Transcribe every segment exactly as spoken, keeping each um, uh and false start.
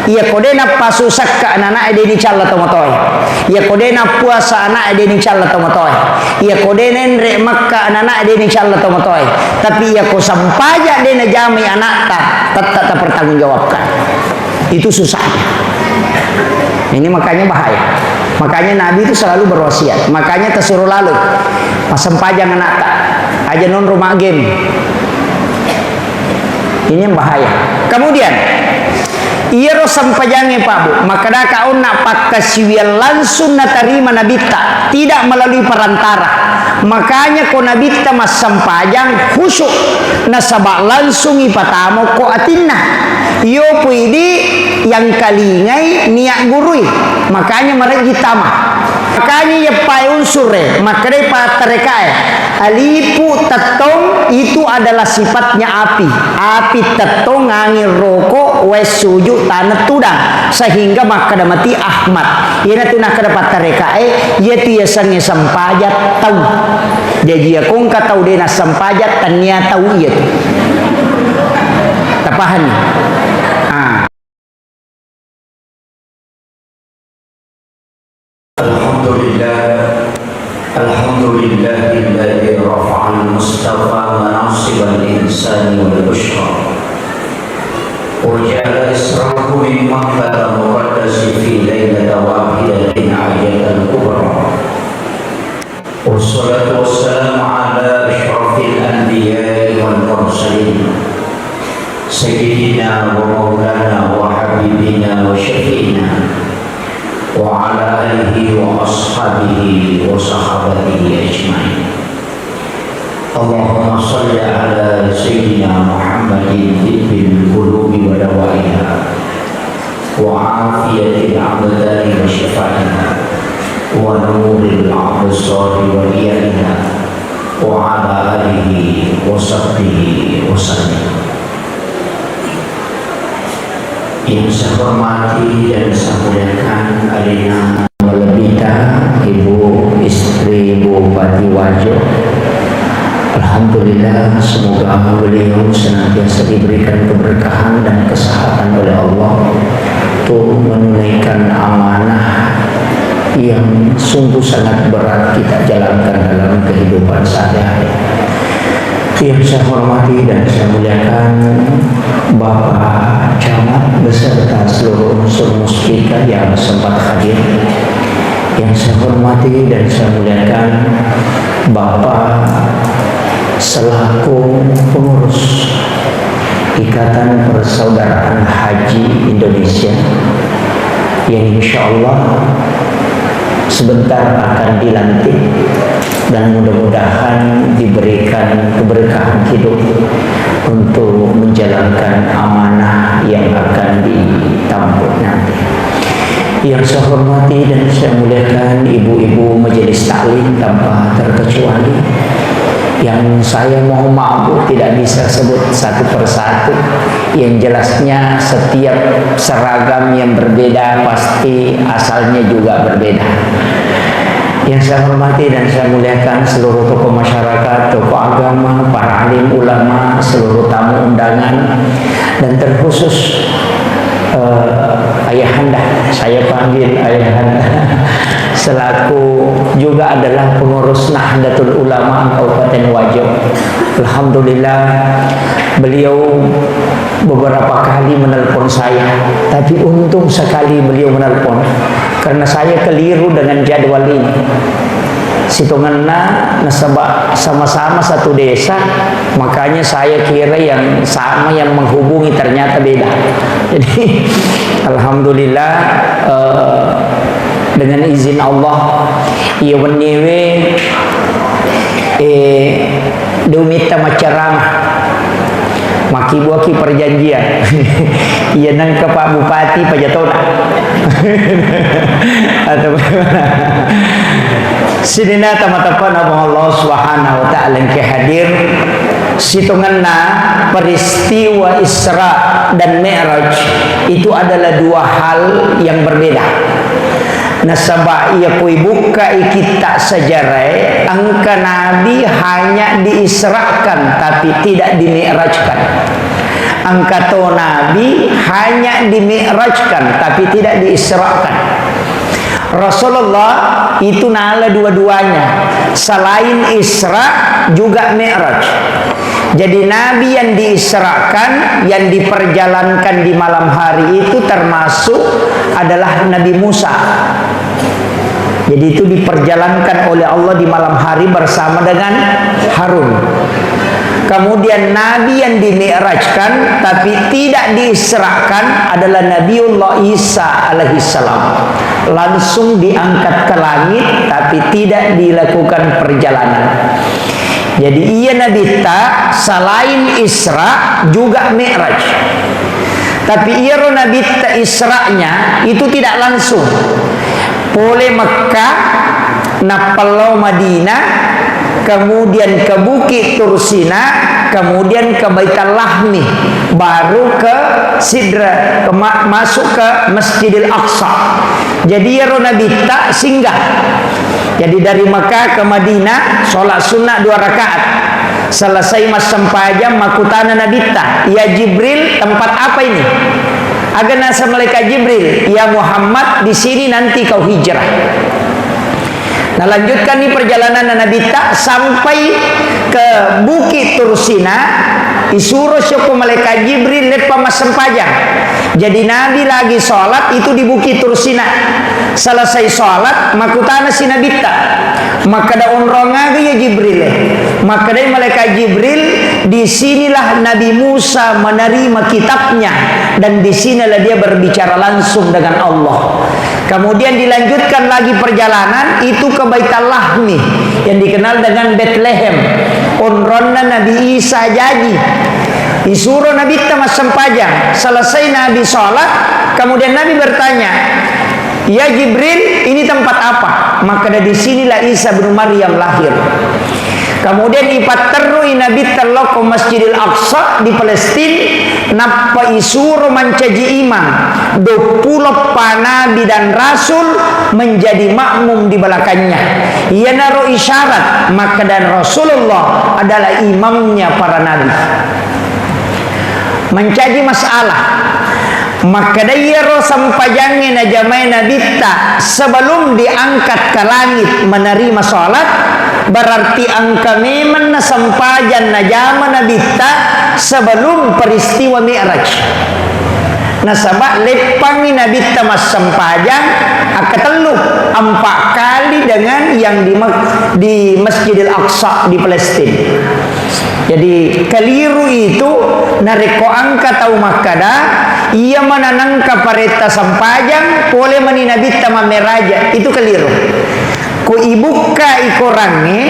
Iya ko de' nappasu sakka anana'e, de' nicalla tomatoe. Iya ko de' nappuasa ana'e, de' nicalla tomatoe. Iya ko de' nenre' makka anana'e, de' nicalla tomatoe. Tapi iya ko sampaja de' najamai ana'ta, tette' tapertanggungjawabkan. Itu susahnya. Ini makanya bahaya. Makanya Nabi itu selalu berwasiat. Makanya tasuruh lalu. Massempajang ana'ta. Aja nonro ma' game. Ini yang bahaya. Kemudian, iyaro sempajangnge, Pak Bu, makkedaka onna pakkasiwiang langsung natarima Nabitta, tidak melalui perantara. Makanya ko Nabitta massempajang khusyuk, nasaba langsung ipatamo ko atinna. Iyo pui di yang kalingai niat gurui, makanya marejji tama. Makanya iyeppae unsure, makkedai pattarekae, alipu tettong itu adalah sifatnya api. Api tettong, angin roko, wae suju, taneng tudang. Sehingga makkeda mati Ahmad. Iyanatu nakkeda pattarekae, iyatu yasengnge sempaja tau. Jaji iya ko engka tau de' nassempaja, tennia tau iyatu. Tapahani? Ah. الحمد لله. الحمد لله الذي رفع المصطفى مناصب الإنسان والبشرى، وجعل إسراه من مكة المقدس في ليلة واحدة عجل الكبرى. والصلاة والسلام على أشرف الأنبياء والمرسلين، سيدنا ومولانا وحبيبنا وشفيعنا، وعلى آله وأصحابه وصحابته أجمعين. اللهم صل على سيدنا محمد طب القلوب ودوائها، وعافية الأبدان وشفائها، ونور الأبصار وضيائها، وعلى آله وصحبه وسلم. Yang saya hormati dan saya muliakan, alena malebbita Ibu Istri Bupati Wajo. Alhamdulillah, semoga beliau senantiasa diberikan keberkahan dan kesehatan oleh Allah untuk menunaikan amanah yang sungguh sangat berat kita jalankan dalam kehidupan sehari-hari. Yang saya hormati dan saya muliakan Bapak Camat beserta seluruh unsur muspika yang sempat hadir. Yang saya hormati dan saya muliakan Bapak selaku pengurus Ikatan Persaudaraan Haji Indonesia, yang insya Allah sebentar akan dilantik dan mudah-mudahan diberikan keberkahan hidup untuk menjalankan amanah yang akan ditampuk nanti. Yang saya hormati dan saya muliakan ibu-ibu majelis taklim tanpa terkecuali, yang saya mohon maaf, Bu, tidak bisa sebut satu persatu. Yang jelasnya, setiap seragam yang berbeda pasti asalnya juga berbeda. Yang saya hormati dan saya muliakan seluruh tokoh masyarakat, tokoh agama, para alim ulama, seluruh tamu undangan, dan terkhusus, eh, Ayahanda, saya panggil Ayahanda, selaku juga adalah pengurus Nahdlatul Ulama Kabupaten Wajo. Alhamdulillah, beliau beberapa kali menelpon saya, tapi untung sekali beliau menelpon, karena saya keliru dengan jadwal ini. Sitongenna nasaba sama-sama satu desa, makanya saya kira yang sama yang menghubungi, ternyata beda. Jadi, alhamdulillah, eh, dengan izin Allah, iya wenniwe, eh, dé' umitta maccarama. Makkibuaki perjanjian. Iya nengka Pak Bupati pajatona. Atau bagaimana? Sininna tama-tama Puang Allah Subhanahu wa Ta'ala engka hadir, sitongenna peristiwa Isra dan Mi'raj itu adalah dua hal yang berbeda. Nasaba iya ko ibukkai kitta sejarae, engka nabi hanya diisrakan tapi tidak dimi'rajkan. Engkato Nabi hanya dimi'rajkan, tapi tidak diisrakan. Rasulullah itu nala dua-duanya. Selain Isra, juga Mi'raj. Jadi, Nabi yang diisrakan, yang diperjalankan di malam hari itu termasuk adalah Nabi Musa. Jadi, itu diperjalankan oleh Allah di malam hari bersama dengan Harun. Kemudian, Nabi yang dimi'rajkan tapi tidak diisrakan adalah Nabiullah Isa alaihissalam. Langsung diangkat ke langit, tapi tidak dilakukan perjalanan. Jadi, iya Nabitta selain Isra juga Mi'raj. Tapi iyaro Nabitta Isra'nya itu tidak langsung. Pole Mekkah, nappa lao Madinah, kemudian ke Bukit Tursina, kemudian ke Baitul Lahmi, baru ke Sidra, ke ma-, masuk ke Masjidil Aqsa. Jadi, iyaro Nabitta singgah. Jadi, dari Mekah ke Madinah, sholat sunnah dua rakaat. Selesai massempajang, makutana Nabitta, "Ya Jibril, tempat apa ini?" Aga nasa malaikat Jibril, "Ya Muhammad, di sini nanti kau hijrah." Nalanjutkanni perjalanan Nabitta sampai ke Bukit Tursina, isuro siokko malaikat Jibril leppa massempajang. Jadi, Nabi lagi sholat itu di Bukit Tursina. Selesai sholat, makutana si Nabitta, makkeda, "Onrong aga ya Jibril?" Makkedai malaikat Jibril, "Di sinilah Nabi Musa menerima kitabnya dan di sinilah dia berbicara langsung dengan Allah." Kemudian dilanjutkan lagi perjalanan itu ke Baitul Lahmi yang dikenal dengan Bethlehem. Onronna Nabi Isa jaji. Isuro Nabitta massempajang. Selesai Nabi sholat, kemudian Nabi bertanya, "Ya Jibril, ini tempat apa?" Makkeda, "Di sinilah Isa bin Maryam lahir." Kemudian ipatterrui Nabitta lao ko Masjidil Aqsa di Palestina, nappa isuro mancaji imam, duappulo eppa nabi dan rasul menjadi makmum di belakangnya. Iyanaro isyarat makkeda Rasulullah adalah imamnya para nabi. Mancaji masalah. Makkeda iyaro sempajangnge najamae Nabitta sebelum diangkat ke langit menerima sholat, berarti engka memenna sempajang najama Nabitta sebelum peristiwa Mi'raj. Nasaba leppangngi Nabitta massempajang akkatellu, empat kali dengan yang di Mek-, di Masjidil Aqsa di Palestina. Jadi, keliru itu narekko engka tau makkeda, "Iya mana nengka paretta sempajang, pole mani Nabitta mammeraja." Itu keliru. Ko ibukkai korangnge,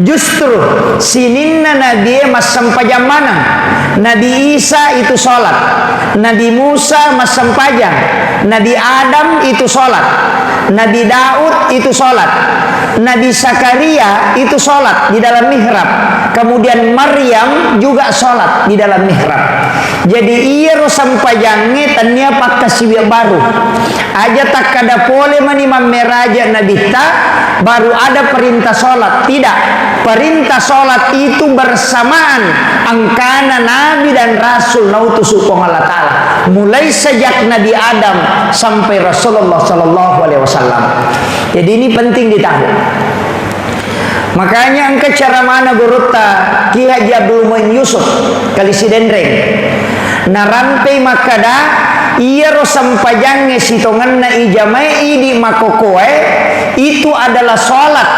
justru sininna nabie massempajang maneng. Nabi Isa itu sholat, Nabi Musa massempajang, Nabi Adam itu sholat, Nabi Daud itu sholat, Nabi Zakaria itu sholat di dalam mihrab. Kemudian Maryam juga sholat di dalam mihrab. Jadi, iyaro sempajangnge tennia pakkasiwiang baru. Aja takkada pole mani mammeraja Nabitta, baru ada perintah sholat. Tidak. Perintah sholat itu bersamaan engkana nabi dan rasul nautusu Puang Allah Ta'ala. Mulai sejak Nabi Adam sampai Rasulullah sallallahu alaihi wasallam. Jadi, ini penting ditahu. Makanya engka ceramana gurutta Kiai Haji Abdul Muin Yusuf, Kali Sidenreng. Narampei makkada, iyaro sempajangnge sitongenna ijamae idi makkokkoe, itu adalah sholat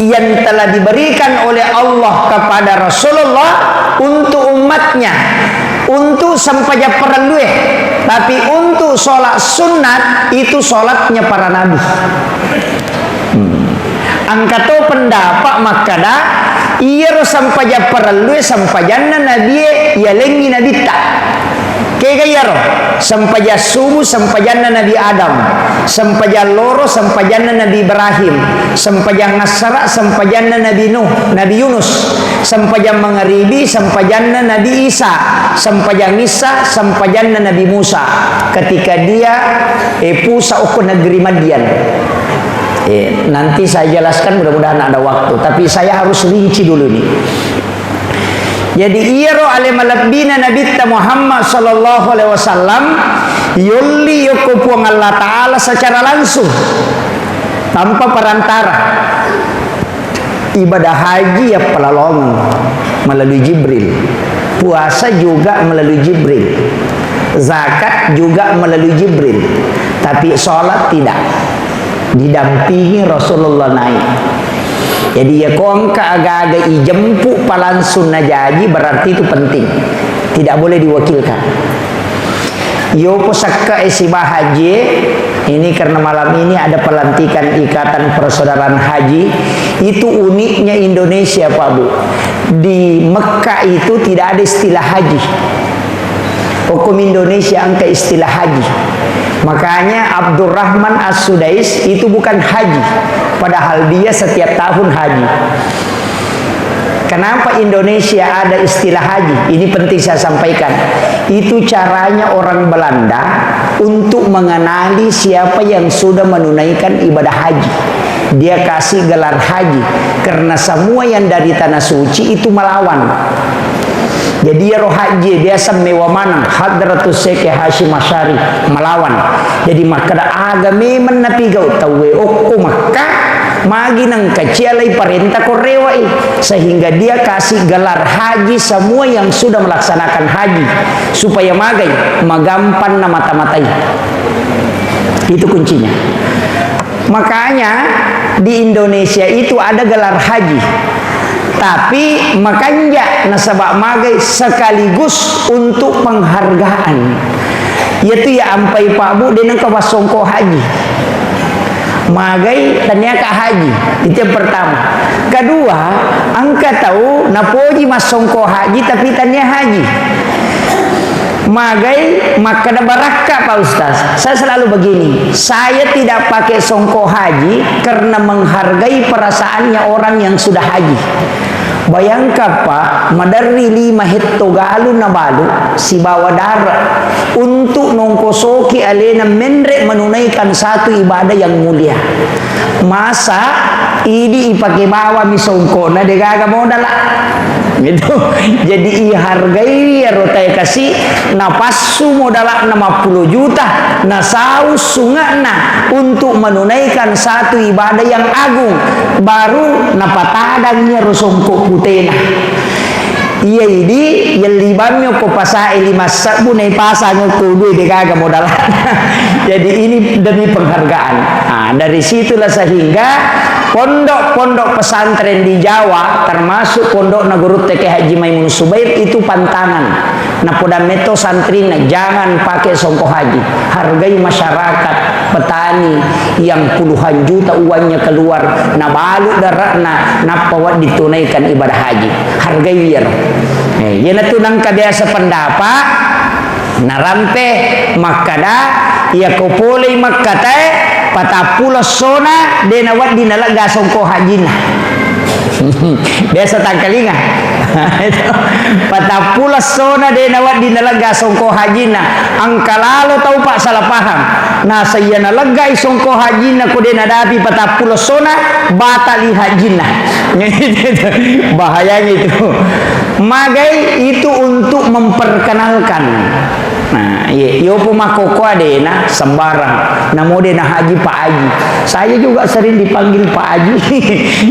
yang telah diberikan oleh Allah kepada Rasulullah untuk umatnya, untuk sempajang parellue. Tapi untuk sholat sunat, itu sholatnya para nabi. Hmm. Engka to pendapat makkada, iyaro sempajang parellue sempajanna nabie yalengngi nabitta. Kega iyaro? Sempajang subuh sempajanna Nabi Adam, sempajang loro sempajanna Nabi Ibrahim, sempajang assara sempajanna Nabi Nuh, Nabi Yunus, sempajang mangaribi sempajanna Nabi Isa, sempajang issa sempajanna Nabi Musa ketika dia, eh, pusa okko negeri Madian. Eh, nanti saya jelaskan, mudah-mudahan ada waktu. Tapi saya harus rinci dulu ini. Jadi, iyaro ale malebbina Nabitta Muhammad sallallahu alaihi wasallam yolli yokko Puang Allah Ta'ala secara langsung, tanpa perantara. Ibadah haji yappalalongeng melalui Jibril. Puasa juga melalui Jibril. Zakat juga melalui Jibril. Tapi sholat tidak. Didampingi Rasulullah naik. Jadi, ya, ko engka aga-aga ijemput palangsung najaji, berarti itu penting. Tidak boleh diwakilkan. Yopo sakka e siba haji, ini karena malam ini ada pelantikan Ikatan Persaudaraan Haji. Itu uniknya Indonesia, Pak Bu. Di Mekah itu tidak ada istilah haji. Hukum Indonesia engka istilah haji. Makanya Abdurrahman As-Sudais itu bukan haji, padahal dia setiap tahun haji. Kenapa Indonesia ada istilah haji? Ini penting saya sampaikan. Itu caranya orang Belanda untuk mengenali siapa yang sudah menunaikan ibadah haji. Dia kasih gelar haji karena semua yang dari tanah suci itu melawan. Jadi, iyaro haji biasa mewa maneng, Hadratus Syekh Hasyim Asy'ari melawan. Jadi, makkeda, aga memeng napigau tauwe okko Makkah, magi nengka cialai parenta ko rewai, sehingga dia kasih gelar haji semua yang sudah melaksanakan haji, supaya magai, magampang namata-matai. Itu kuncinya. Makanya di Indonesia itu ada gelar haji. Tapi makanja nasaba magai sekaligus untuk penghargaan. Iyatu ya ampai Pak Bu, de nengka massongko haji. Magai taniaka haji. Itu yang pertama. Kedua, engka tau napoji massongko haji tapi tania haji. Magai makkeda barakka, Pak Ustaz. Saya selalu begini, saya tidak pakai songko haji karena menghargai perasaannya orang yang sudah haji. Bayangkan, Pak, maderri lima hetto galung nabalu sibawa dara untuk nongkosoki alena menre menunaikan satu ibadah yang mulia. Masa idi ipake bawami songkona degaga modala? Gitu. Jadi ihargai iyaro tae kasi napassu modala'na mappulo juta, nasau sunga'na untuk menunaikan satu ibadah yang agung, baru napatadang iyaro songko putena. Iya idi, yellibammi okko pasae lima sebbu, naipasang okko due, degaga modalana. Jadi ini demi penghargaan. Nah, dari situlah sehingga pondok-pondok pesantren di Jawa, termasuk pondokna Gurutta Kiai Haji Maimun Subair, itu pantangan. Napoda metto santrina, jangan pakai songko haji. Hargai masyarakat, petani yang puluhan juta uangnya keluar, nabalu dara'na, nappa wedding tunaikan ibadah haji. Hargai iyaro. Eh, iyanatu nengka biasa pendapat, narampe makkada, iyako polei Makkatae, patappulo essona, de nawedding nalegga songko hajinna. Biasa tangkalinga. Patappulo essona de nawedding nalegga songko hajinna. Engka lalo tau, Pak, salah paham. Nasa iya naleggai songko hajinna ko de nadapi patappulo essona, batali hajinna. Bahayanya itu. Magai itu untuk memperkenalkan. Nah, iya, yopo makkokkoe dena sembarang. Namo dena haji Pak Haji. Saya juga sering dipanggil Pak Haji.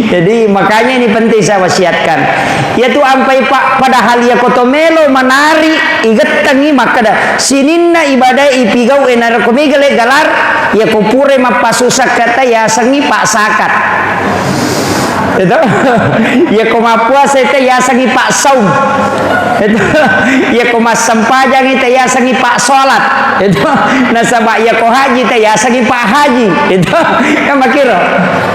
Jadi, makanya ini penting saya wasiatkan. Yatu ampai Pak, padahal iya koto melo manari, igettengi makkada, sininna ibadah ipigau e narekko mega le galar, iya ko pura mappasusa kata yasengi Pak Sakat. Itu. Iya ko mappuasa itu yasengi Pak Saum. Itu. Iya ko massempajang itu yasengi Pak Salat. Itu. Nasaba iya ko haji itu yasengi Pak Haji. Itu. Kan makiro.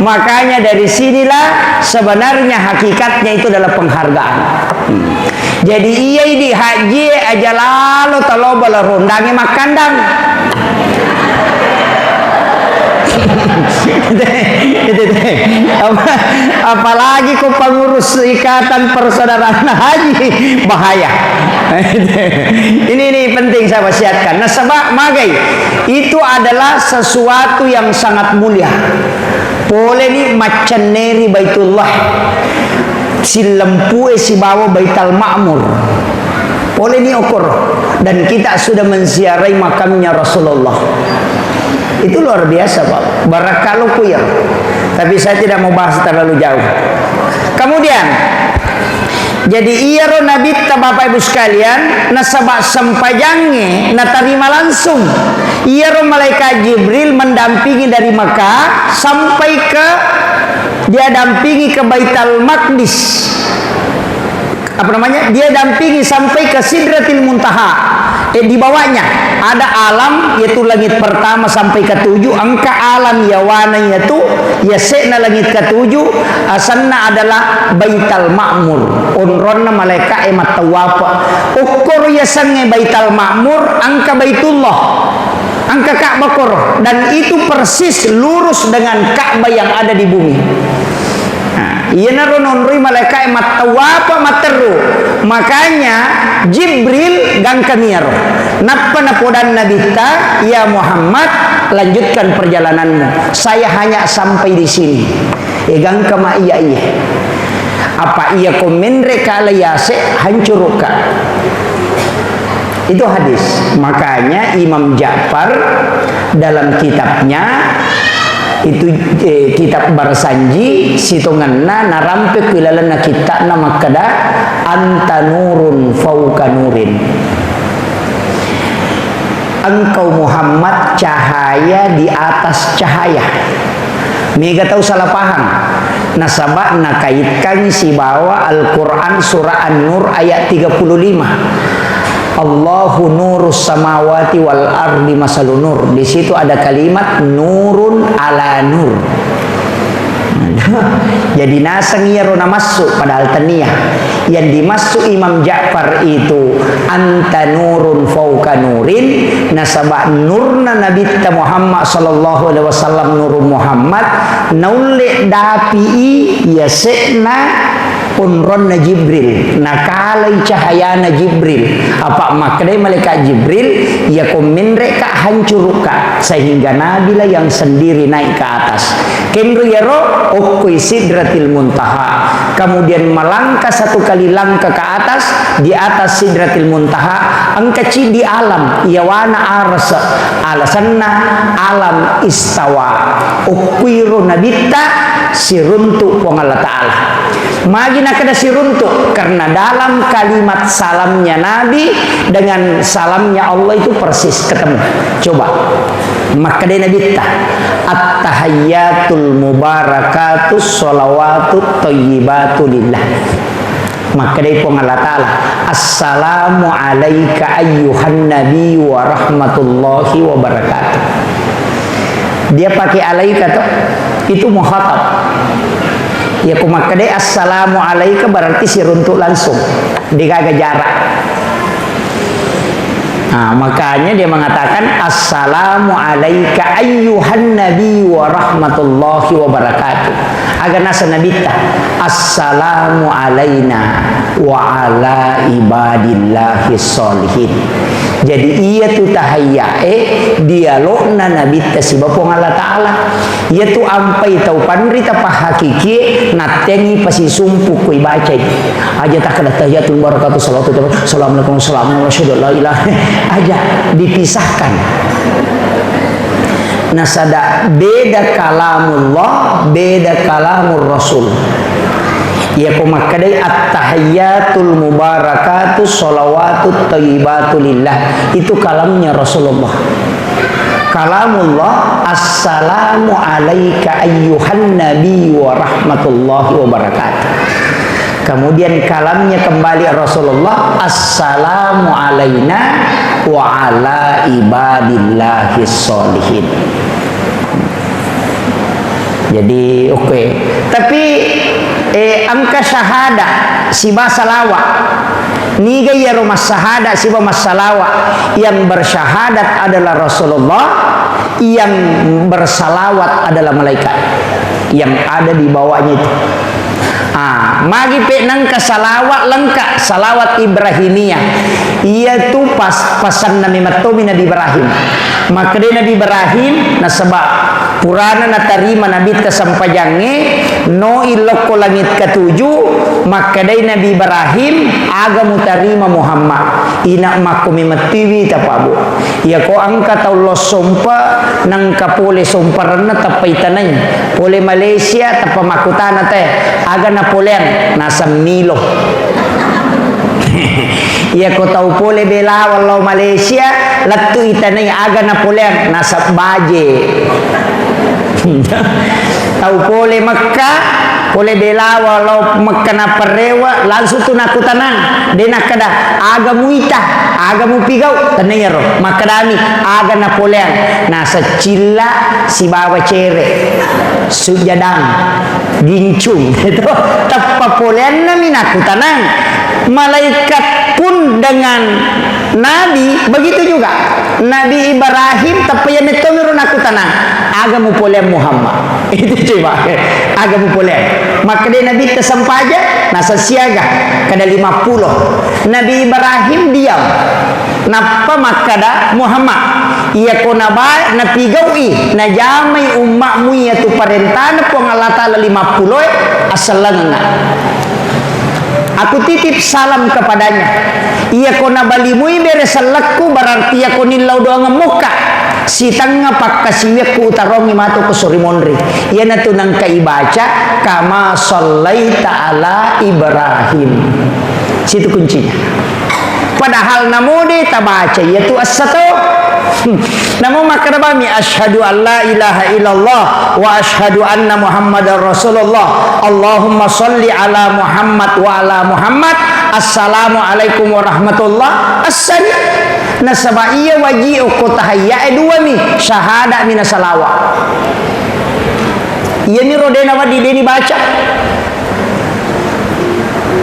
Makanya dari sinilah sebenarnya hakikatnya itu adalah penghargaan. Hmm. Jadi, iya idi haji aja lalo taloba la rondangi makkandang. Itu, itu, itu. Apa-, apalagi ko pengurus Ikatan Persaudaraan Haji, bahaya. Ini, ini penting saya wasiatkan. Nasaba magai, itu adalah sesuatu yang sangat mulia. Pole ni maccenneri Baitullah. Sillempue sibawa Baital Ma'mur. Poleni okkoro. Dan kita sudah menziarahi makamnya Rasulullah. Itu luar biasa, Pak. Barakka loku ya. Tapi saya tidak mau bahas terlalu jauh. Kemudian, jadi iyaro Nabitta, Bapak Ibu sekalian, nasaba sempajangnge natarima langsung. Iyaro malaikat Jibril mendampingi dari Mekah sampai ke, dia dampingi ke Baitul Maqdis. Apa namanya? Dia dampingi sampai ke Sidratil Muntaha. Eh, di bawahnya ada alam, yaitu langit pertama sampai ke tujuh. Engka alam yawana yaitu, yase'na langit ketujuh, asenna adalah Baitul Ma'mur. Onronna malaika e mattawapa. Okkoro yasengnge Baitul Ma'mur, engka Baitullah. Engka Ka'bah koro, dan itu persis lurus dengan Ka'bah yang ada di bumi. Nah, iyanaro naonroi malaika e mattawapa matteru. Makanya Jibril gangkamiaro. Nappa napodanna Nabitta, "Ya Muhammad, lanjutkan perjalananmu. Saya hanya sampai di sini." E gangka ma iya iya. Apa iya ko menre kala yase hancurukka. Itu hadis. Makanya Imam Ja'far dalam kitabnya itu, eh, kitab Barsanji, sitongenna narampe ku ilalenna kitta'na makkeda, "Anta nurun fauka nurin." Engkau Muhammad cahaya di atas cahaya. Mega tau salah paham. Nasaba nakaitkan sibawa Al-Quran surah An-Nur ayat tiga puluh lima. "Allahu nurus samawati wal ardi masalu nur." Di situ ada kalimat nurun ala nur. Jadi naseng iyaro namassu, padahal tania. Yang dimaksud Imam Ja'far itu, "Anta nurun fauka nurin," nasaba nurna Nabitta Muhammad sallallahu alaihi wasallam, nurun Muhammad, naulle dapi'i yase'na onronna Jibril, nakalai cahayana Jibril. Apa makkedai malaikat Jibril, "Iya ko menre'ka, hancurukka," sehingga Nabilah yang sendiri naik ke atas. Kenro iyaro okkoi Sidratil Muntaha. Kemudian melangkah satu kali langkah ke atas, di atas Sidratil Muntaha, engka ciddi alam, iyawana arasa, alasanna alam istawa. Okkuiro Nabitta siruntuk Puang Allah Ta'ala. Magi nakkeda siruntuk? Karena dalam kalimat salamnya Nabi dengan salamnya Allah itu persis ketemu. Coba. Makkedai Nabitta, "Attahiyyatul mubarakatus sholawatut thayyibatu lillah." Makkedai Puang Allah Ta'ala, "Assalamu alaika ayyuhan nabiyyu wa rahmatullahi wa barakatuh." Dia pakai alaika to, itu muhatab. Ya, ku makkedai, "Assalamu alaika," berarti siruntuk langsung. Degaga jarak. Nah, makanya dia mengatakan, "Assalamu alaika ayyuhan nabi wa rahmatullahi wa barakatuh." Aga nasa Nabitta, "Assalamu alaina wa ala ibadillahi sholihin." Jadi, iya tu tahayya, eh, dialogna Nabitta siba Puang Allah Ta'ala. Iyatu ampai tau panrita pahakiki, nattengi pasisumpu kui bacai. Aja takkeda tahiyatul barakatuh salawatu tabaraka, assalamualaikum, assalamualaikum, asyhadu an la ilaha. Aja dipisahkan. Nasada beda kalamullah, beda kalamur rasul. Iya ko makkadai attahiyatul mubarakatu salawatut thayyibatu lillah. Itu kalamnya Rasulullah. Kalamullah, "Assalamu alaika ayyuhan nabi wa rahmatullahi wa barakatuh." Kemudian kalamnya kembali Rasulullah, "Assalamu alaina wa ala ibadillahis sholihin." Jadi, oke. Tapi, eh, engka syahada siba salawa. Niga iyaro massahada siba massalawa? Yang bersyahadat adalah Rasulullah, yang bersalawat adalah malaikat yang ada di bawahnya itu. Ah, magi pe nengka salawat lengkap, salawat Ibrahimiyah. Iya tu pas, pasanna memang tomi Nabi Ibrahim. Makkeda Nabi Ibrahim, nasaba Purana natarima Nabitta sempajangnge, no illokko langit katuju, makkedai Nabi Ibrahim, "Aga mutarima Muhammad?" Ina makko memettiwi tapabu. Iyako engka tau lo sompa, nengka pole somparenna tappa itanai. Pole Malaysia tappa makkutana te, "Aga napoleang?" Naseng milo. Iyako tau pole Belawa lao Malaysia, lettu itanai, "Aga napoleang?" Naseng baje. Tau pole Mekka, pole Belawa lao Mekka nappa rewe, langsung tu nakutanang. De nakkeda, "Aga muita, aga mupigau?" Tenna iyaro. Makkedami, "Aga napoleang?" Naseng cilla sibawa cere, sujadang, gincung. Itu teppa poleannami nakutanang. Malaikat pun dengan Nabi begitu juga. Nabi Ibrahim teppa iya mettomiro nakutanang, "Aga mupoleang Muhammad?" Itu coba, "Aga mupoleang?" Makkeda Nabitta sempaja, naseng siaga, kada lima puluh. Nabi Ibrahim diam. Nappa makkada Muhammad, "Iyako naba-, napigau'i, najamai umma'mu iyatu parentana Puang Allah Ta'ala lima puluh e, assellengengnga." Aku titip salam kepadanya. Iyako nabalimui bere sellekku, berarti iyako nillau doangeng mokka. Sitengnga pakkasiwiakku utarongi matu ko suri monri. Iyanatu nengka ibaca, "Kama sallaita ala Ibrahim." Situ kuncinya. Padahal namo de tabaca iyatu essa to. Namo makkeda bami, "Asyhadu an la ilaha illallah wa asyhadu anna Muhammadar Rasulullah. Allahumma shalli ala Muhammad wa ala Muhammad. Assalamualaikum warahmatullah." Essani. Nasaba iya waji okko tahayya e duami, syahada mi na salawa. Iyaniro de nawedding de nibaca.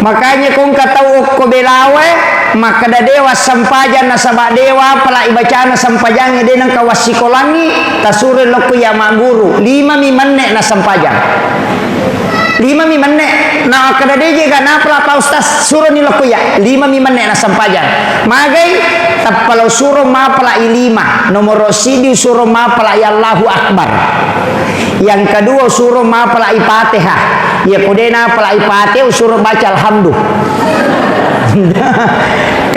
Makanya ko engka tau okko Belawa e, makkeda dewa sempajang nasaba dewa apala ibacana sempajangnge de nengka wassikolangngi, tasuroi lokko iya magguru, lima mi menne na sempajang. Lima mi menne, na makkeda deje ga napala Pak Ustaz, suroni lokko iya, lima mi menne na sempajang. Magai, tappa lao suro mapala i lima, nomoro sidi usuro mapala i Allahu Akbar. Yang kedua, usuro mapalai Fatihah. Iya ko de napalai Fatihah, usuro baca Alhamdu.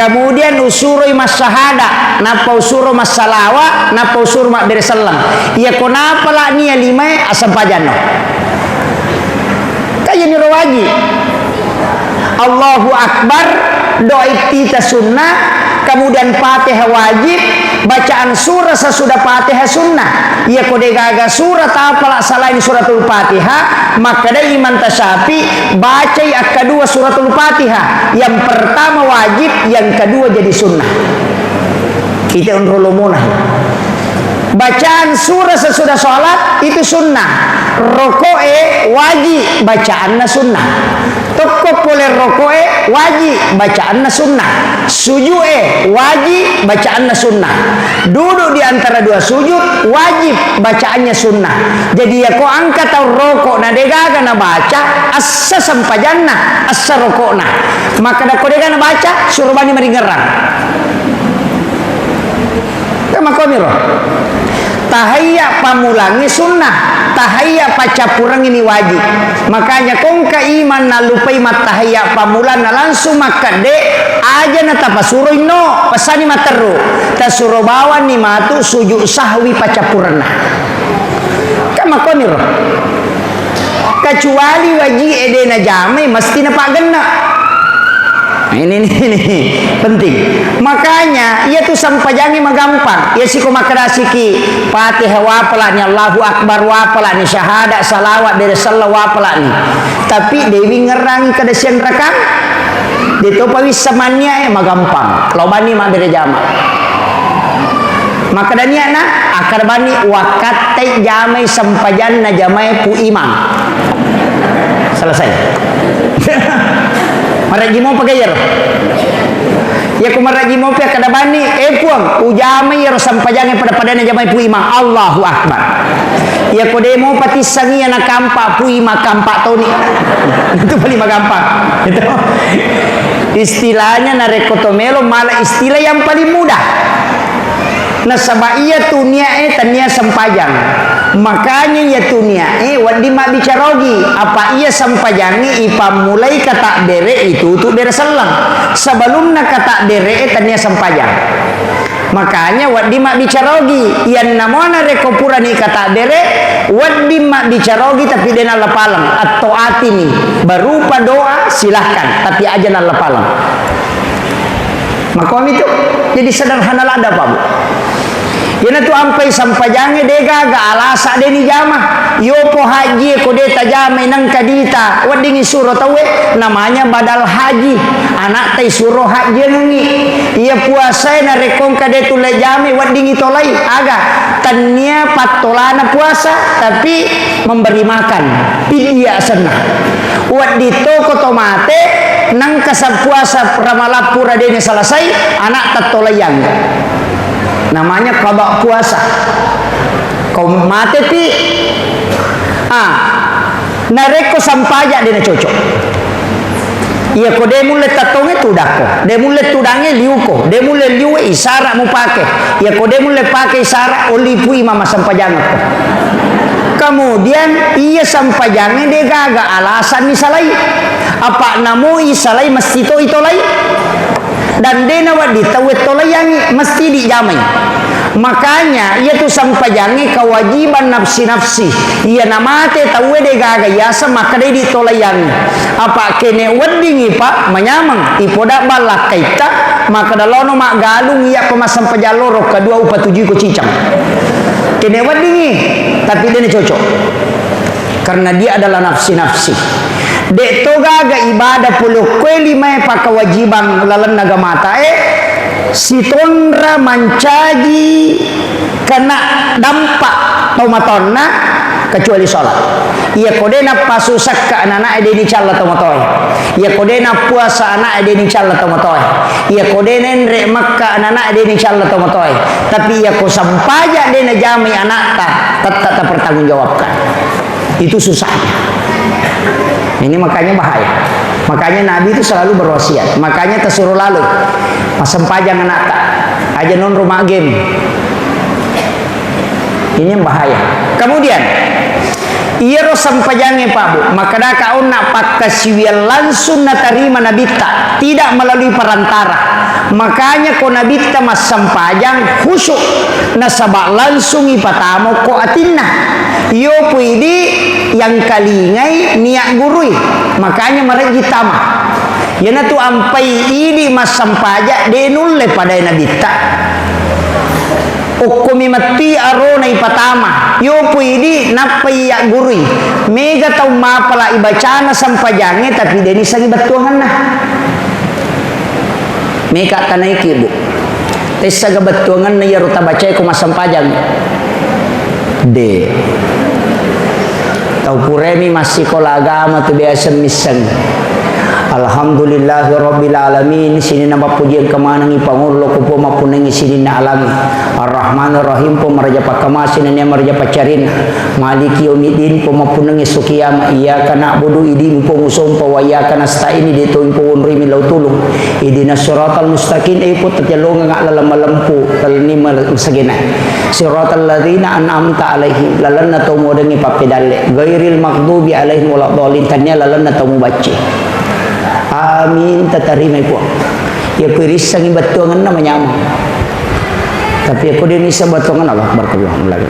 Kemudian usuroi massahada, nappa usuro massalawa, nappa usuro mabbere selleng. Iya ko napala nia limae, assempajanno. Kayani ro waji. Allahu Akbar, doa iftitah sunnah, kemudian Fatihah wajib, bacaan surah sesudah Fatihah sunnah. Iya ko degaga surah tapala selain suratul Fatihah, makkeda Imam Tasyafi, bacai akkadua suratul Fatihah. Yang pertama wajib, yang kedua jadi sunnah. Kita unro lomona. Bacaan surah sesudah sholat itu sunnah. Roko'e wajib, bacaanna sunnah. Tokko pole roko'e wajib, bacaanna sunnah. Suju'e wajib, bacaanna sunnah. Duduk di antara dua sujud wajib, bacaannya sunnah. Jadi, yako engka tau roko na degaga nabaca, assa sempajanna, assa roko'na. Makkeda ko dega nabaca, suro bani maringerrang. Kan makkomiro. Tahayya pammulangngi sunnah, tahayya paccappurengngi wajib. Makanya ko engka imang nallupai mattahayya pammulanna langsung makkedde, aja na tapasuro inno, pesani matteru. Tasuro bawanni matu sujud sahwi paccappurenna. Kan makkomiro. Kecuali waji'e de najamai, mesti napaggenna. Ini nih, ini penting. Makanya, iya tu sempajangnge magampang. Iya siko makkedasiki Fatihah wapalani, Allahu Akbar wapalani, syahadat, salawat, bere selleng wapalani. Tapi dewi ngerrangi kada sianrakang. De topa wissa mannia e magampang. Lao bani mabbere jama. Makkeda nia'na, akkeda bani, "Wakattai jamai sempajanna jamae Pu Imang." Selesai. Marejji mopa ga iyaro? Iya ko marejji mopa, akkeda bani, "Eh, Puang, ujamai iyaro sempajangnge pada-padana jamai Pu Imang." Allahu Akbar. Iya ko de mopa tisseng iya nakampa Pu Imang, kampa toni. Itu paling magampang. Itu. Istilahnya narekko to melo mala istilah yang paling mudah. Nasaba iya tu nia'e tania sempajang. Makanya iya tu niae wedding mabbicara ogi, apa iya sempajangnge ipammulai katabbere itutu bere selleng. Sebelumna katabbere e tennia sempajang. Makanya wedding mabbicara ogi, iyanna mo narekko purani katabbere, wedding mabbicara ogi tapi de nallapaleng, atto atini, berupa doa silahkan, tapi aja nallapaleng. Makomi tu. Jadi sederhana ladda, Pak, Bu. Iyanatu ampai sempajangnge de gaga alasa de nijama. Yopo haji e ko de tajamai nengka dita, weddingi suro tauwe, namanya badal haji. Anakta isuro hajiangengi. Iya puasae narekko engka de tulle jamai, weddingi tolai. Aga? Tennia pattolana puasa, tapi memberi makan. Fidya asenna. Wedding to ko to mate, nengka sa puasa Ramalang pura dene selesai, anakta tolaiang. Namanya qada puasa. Ko mate pi, ah, narekko sempaja dena cocok. Iya ko de mulle tattonge tudakko, de mulle tudange liuko, de mulle liue isara mupake. Iya ko de mulle pake isara, oli pui mama sempajangekko. Kemudian iya sempajangnge de gaga alasanni salai. Apa namo isalai mesti to itolai. Dan de nawedding tauwe tolaiangngi, mesti dijamai. Makanya, iyatu sempajangnge kewajiban nafsi-nafsi. Iya namate tauwe de gaga yaseng makkeda idi tolaiangngi. Apa kene weddingi, Pak, manyameng, ipoda ballakkaitta, makkeda laono maggalung iya pemassempajang loro, kedua upatujuiko cicang. Kene weddingi, tapi dena cocok. Karena dia adalah nafsi-nafsi. De'to gaga ibadah pole okkoe limae pakewajibang lalenna agamatae, sitonra mancaji kena dampak tomatoanna kecuali sholat. Iya ko de nappasu sakka anana'e de nicalla tomatoe. Iya ko de nappuasa ana'e de nicalla tomatoe. Iya ko de nenre makka anana'e de nicalla tomatoe. Tapi iya ko sampaja de najamai anakta, tetap tapertanggungjawabkan. Itu susahnya. Ini makanya bahaya. Makanya Nabi itu selalu berwasiat. Makanya tersuruh lalu. Massempajang anakta. Aja nonro mak game. Ini yang bahaya. Kemudian, iyaro sempajangnge, Pak, Bu, makkedaka onna pakkasiwiang langsung natarima Nabitta, tidak melalui perantara. Makanya ko Nabitta massempajang khusyuk, nasaba langsung ipatama ko atinna. Iyo pui di yang kalingai niat gurui, makanya marejji tama. Iyanatu ampai idi massempaja de nulle padai Nabitta. Okkomi metti arona ipatama, iyo pui di nappai yaggurui. Mega tau mapala ibacana sempajangnge tapi de nissengi bettuangenna. Meka tanaiki, Bu. Tessaga bettuangenna iyaro tabacae ko massempajang? De. Tau puremi massikola agama tu biasa misseng. Alhamdulillahirabbil alamin, sininna mappuji engka manengngi pangullo ko Puang mappunnangngi sininna alami. Arrahmanirrahim, Puang maraja pakkamasi nennia maraja paccarinna. Maliki yaumiddin, Puang mappunnangngi esso kiama. Iyyaka na'budu, idi Puang usompa, wa iyyaka nasta'in, idi to Puang wonroi millau tulung. Ihdinas siratal mustaqim, e Puang tajalongeng laleng malempu, lalenni mal-, masagena. Siratal ladzina an'amta alaihim, lalenna tau muadengngi pappedalle. Ghairil maghdubi alaihim waladdallin, tannia lalenna tau mubacce. Amin, tatarimai Puang. Iya ko irissengngi bettuangenna manyameng. Tapi iya ko de nisseng bettuangenna, Allahu Akbar, Allahu Akbar.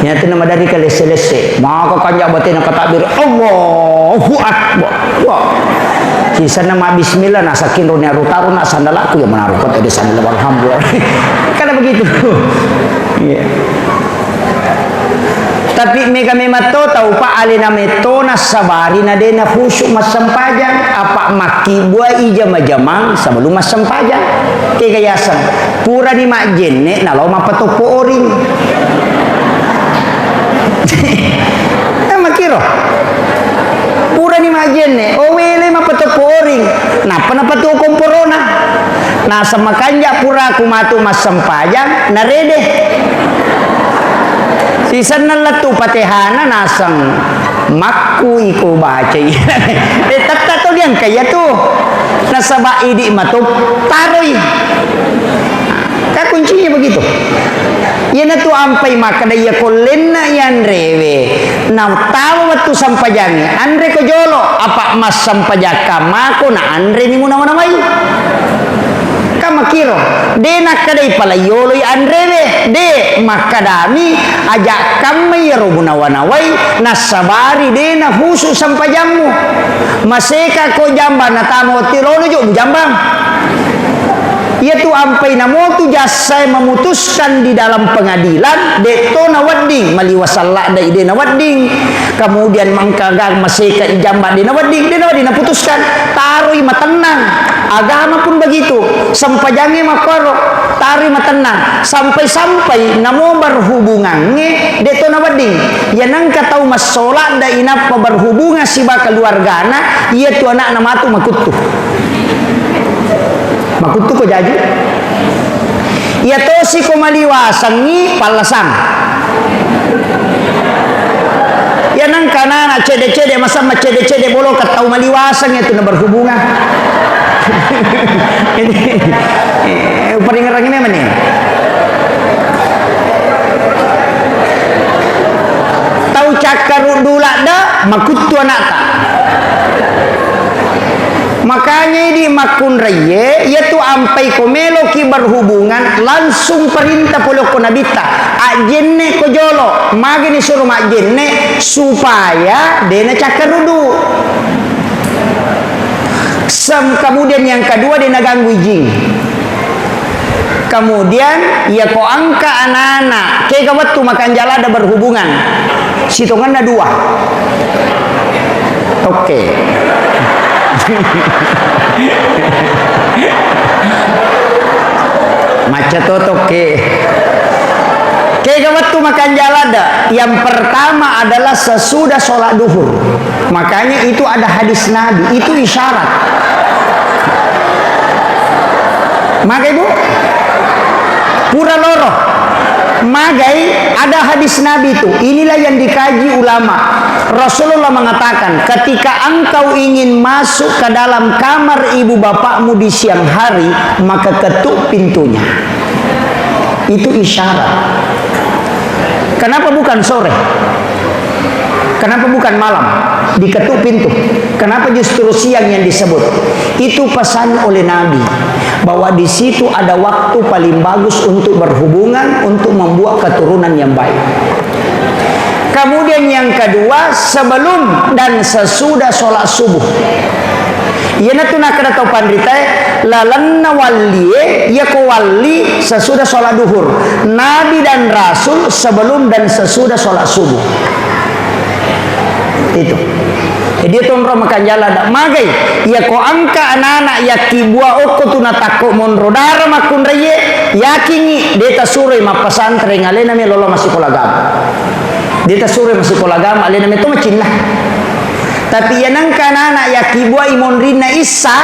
Iyatunna maderri kalesse-lesse. Maka kanja batena katakbir, Allahu Akbar. Wah. Sisenna ma bismillah, nasakinroni arutaro na sandalakku, iya manaro ko tadi sandal, alhamdulillah. Kan begitu. Iya. Tapi mega memang to tau, Pak, alena metto nassabari na de na khusyuk massempajang, apa makkibuai jama-jamang sebelum massempajang. Kega yaseng, purani majjenne nalao mappatoppo oring. Eh, makkiro. Purani majjenne, oh, wele mappatoppo oring. Nappa napatuo komporona. Naseng makanja puraku matu massempajang, narede. Sisenna lettu Fatihana naseng makku iko bacai. Eh, tetta to diangka iya tu. Nasaba idi matu taroi. Kan kuncinya begitu. Iyanatu ampai makkeda, iya kollenna iyanrewe, nattama wettu sempajangnge, anreko jolo, apa massempajakka mako na anreni munawa-nawai. Kan makkiro, de nakkedai pala yoloi anrewe, de, makkedami aja kamma iyaro munawa-nawai, nassabari de nahusu sempajammu. Maseka ko jambang natama wettu lolo jo mujambang. Iyatu ampai namotu jassae memutuskan di dalam pengadilan, de to nawedding, maliwa salladda de nawedding. Kemudian mangkaga maseka ijamba de nawedding, de nawedding naputuskan. Taroi matennang. Agama pun begitu. Sempajangnge makkoro, taroi matennang. Sampai-sampai namo berhubungangnge de to nawedding. Iya nengka tau massoladda inappa berhubungan siba keluargana, iyatu anakna matu makuttu. Makuttu ko jaji. Iya tosi ko maliwasengngi pallasang. Iya nengka anak cede-cede, masa macede-cede bolo ke tau maliwaseng itu na berhubungan. Ini, eh, paringerang ini mana nih? Tau cakkaruddu ladda, makuttu anakta. Makanya idi makkunraiye, iyatu ampai ko meloki berhubungan, langsung perintah pole ko nabitta, ajjenne ko jolo, magani suro majjenne, supaya de nacakkaruddu. Sem-, kemudian yang kedua, de naganggu ijing. Kemudian, iya ko engka anak-anak, kega wettu makanjala ada berhubungan. Sitongenna dua. Oke. Macca to tokke. Kega wettu makanjala ada. Yang pertama adalah sesudah sholat duhur. Makanya itu ada hadis Nabi, itu isyarat. Magai, Bu? Pura loro. Magai, ada hadis Nabi itu. Inilah yang dikaji ulama. Rasulullah mengatakan, "Ketika engkau ingin masuk ke dalam kamar ibu bapakmu di siang hari, maka ketuk pintunya." Itu isyarat. Kenapa bukan sore? Kenapa bukan malam? Diketuk pintu. Kenapa justru siang yang disebut? Itu pesan oleh Nabi, bahwa di situ ada waktu paling bagus untuk berhubungan, untuk membuat keturunan yang baik. Kemudian yang kedua, sebelum dan sesudah sholat subuh. Iyanatu nakkeda tau panritae, lalenna wallie, iyako walli sesudah sholat duhur. Nabi dan Rasul sebelum dan sesudah sholat subuh. Itu. Jadi, tonro makanjala ada magai. Iyako engka anak-anak yakkibua okko tu natakko monro dara makkunraie, yakingngi de tasuroi mappesantreng, alena me lolo massikola agama. De tasuroi massikola agama, alena me to macinna. Tapi iya nengka anak-anak yakkibuai monrinna issa,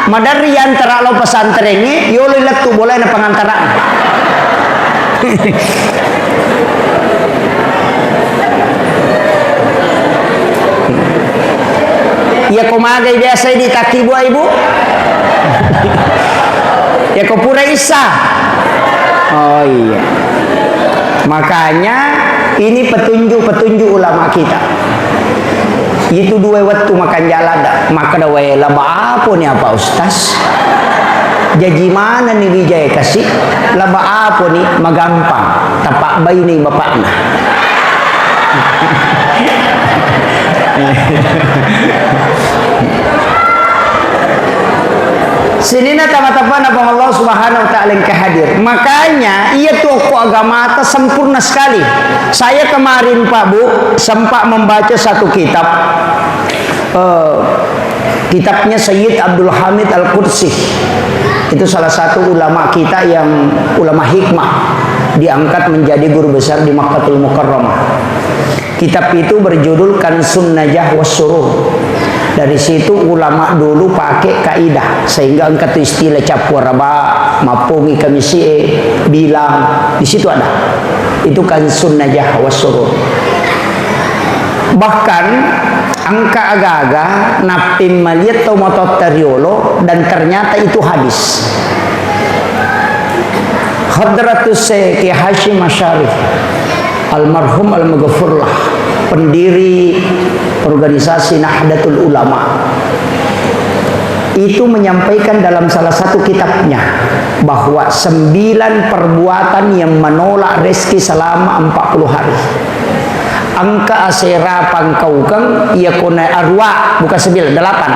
maderri yantara lao pesantrengnge, yoloi lettu bolae na pangantara'na. Iya ko magai biasa idi takkibuai, Bu? Iya ko pura issa. Oh iya. Makanya ini petunjuk-petunjuk ulama kita. Itu dua wettu makanjala da, makkeda wae laba apo ni apa Ustaz? Jaji mana ni Wijaya kasi? Laba apo ni magampang? Tapabbainei bapakna. Sininna tama-tamana Puang Allah Subhanahu wa Ta'ala engka hadir. Makanya, iya tu okko agamata sempurna sekali. Saya kemarin, Pak Bu, sempat membaca satu kitab, eh, kitabnya Sayyid Abdul Hamid Al-Qudsi. Itu salah satu ulama kita yang ulama hikmah, diangkat menjadi guru besar di Makkatul Mukarramah. Kitab itu berjudul Kansun Najah Wassurur. Dari situ ulama dulu pakai kaidah, sehingga engka tu istilah cappu araba, mappongi kamisie, bilang, di situ ada. Itu Kansun Najah Wassurur. Bahkan engka aga-aga napping maliat tau matotta riolo dan ternyata itu hadis. Hadratus Syekh Kiai Hasyim Asy'ari, almarhum, almaghfurlah, pendiri organisasi Nahdlatul Ulama, itu menyampaikan dalam salah satu kitabnya bahwa sembilan perbuatan yang menolak rezeki selama empat puluh hari. Engka asera pangkaukeng, iya kona arua, bukan sembilan, delapan.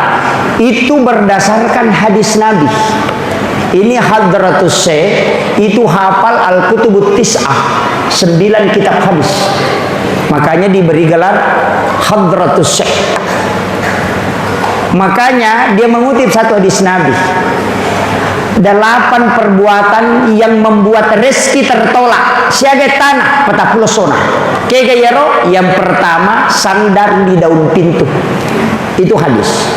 Itu berdasarkan hadis Nabi. Ini Hadratus Syekh itu hafal Al-Kutubut Tis'ah, sembilan kitab hadis. Makanya diberi gelar Hadratus Syekh. Makanya dia mengutip satu hadis Nabi. Delapan perbuatan yang membuat rezeki tertolak. Siaga tanah, patappulo sona. Kega iyaro? Yang pertama, sandar di daun pintu. Itu hadis.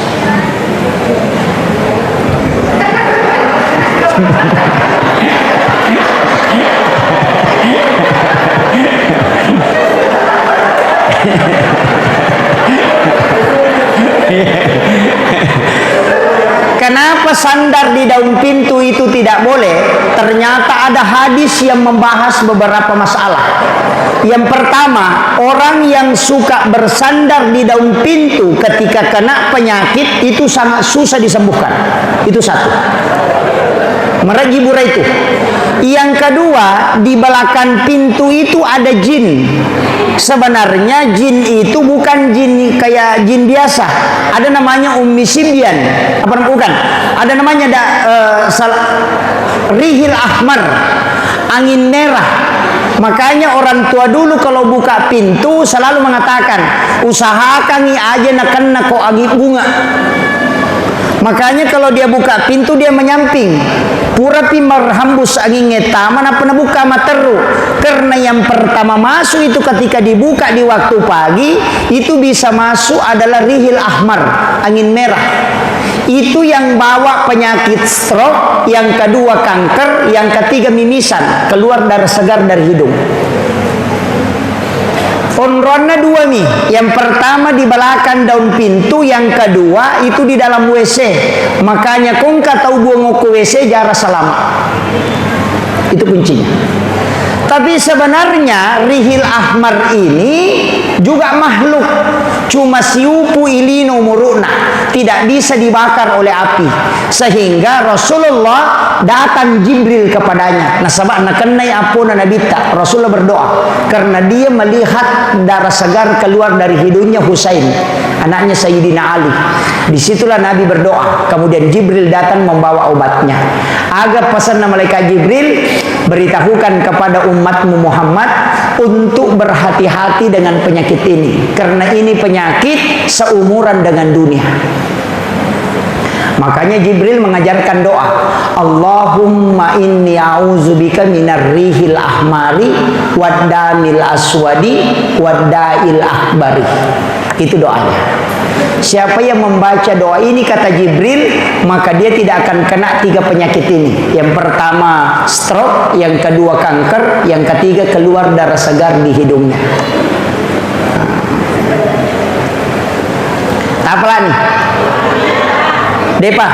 Kenapa sandar di daun pintu itu tidak boleh? Ternyata ada hadis yang membahas beberapa masalah. Yang pertama, orang yang suka bersandar di daun pintu ketika kena penyakit itu sangat susah disembuhkan. Itu satu. Marejji bura itu. Yang kedua, di belakang pintu itu ada jin. Sebenarnya jin itu bukan jin kayak jin biasa. Ada namanya Ummi Sibyan. Apa nam-, bukan? Ada namanya da-, eh, sal-, Rihil Ahmar, angin merah. Makanya orang tua dulu kalau buka pintu selalu mengatakan, "Usahakangi aja nakenna ko angin bunga." Makanya kalau dia buka pintu, dia menyamping. Purapi marhambus angingnge tama, nappa nabuka materru. Karena yang pertama masuk itu ketika dibuka di waktu pagi, itu bisa masuk adalah rihil ahmar, angin merah. Itu yang bawa penyakit stroke, yang kedua kanker, yang ketiga mimisan, keluar darah segar dari hidung. Onroanna dua mi, yang pertama di belakang daun pintu, yang kedua itu di dalam W C. Makanya ko engka tau buang okko W C, jara salama. Itu kuncinya. Tapi sebenarnya rihil ahmar ini juga makhluk, cuma siupu ilino umuru'na, tidak bisa dibakar oleh api. Sehingga Rasulullah datang Jibril kepadanya. Nasaba nakennai appona Nabitta, Rasulullah berdoa karena dia melihat darah segar keluar dari hidungnya Husain, anaknya Sayyidina Ali. Disitulah Nabi berdoa, kemudian Jibril datang membawa obatnya. Aga pesanna malaikat Jibril? Beritahukan kepada umatmu Muhammad untuk berhati-hati dengan penyakit ini, karena ini penyakit seumuran dengan dunia. Makanya Jibril mengajarkan doa, "Allahumma inni a'udzubika minar rihil ahmari wad damil aswadi wad da'il akbari." Itu doanya. Siapa yang membaca doa ini, kata Jibril, maka dia tidak akan kena tiga penyakit ini. Yang pertama stroke, yang kedua kanker, yang ketiga keluar darah segar di hidungnya. Tapalani. Depa.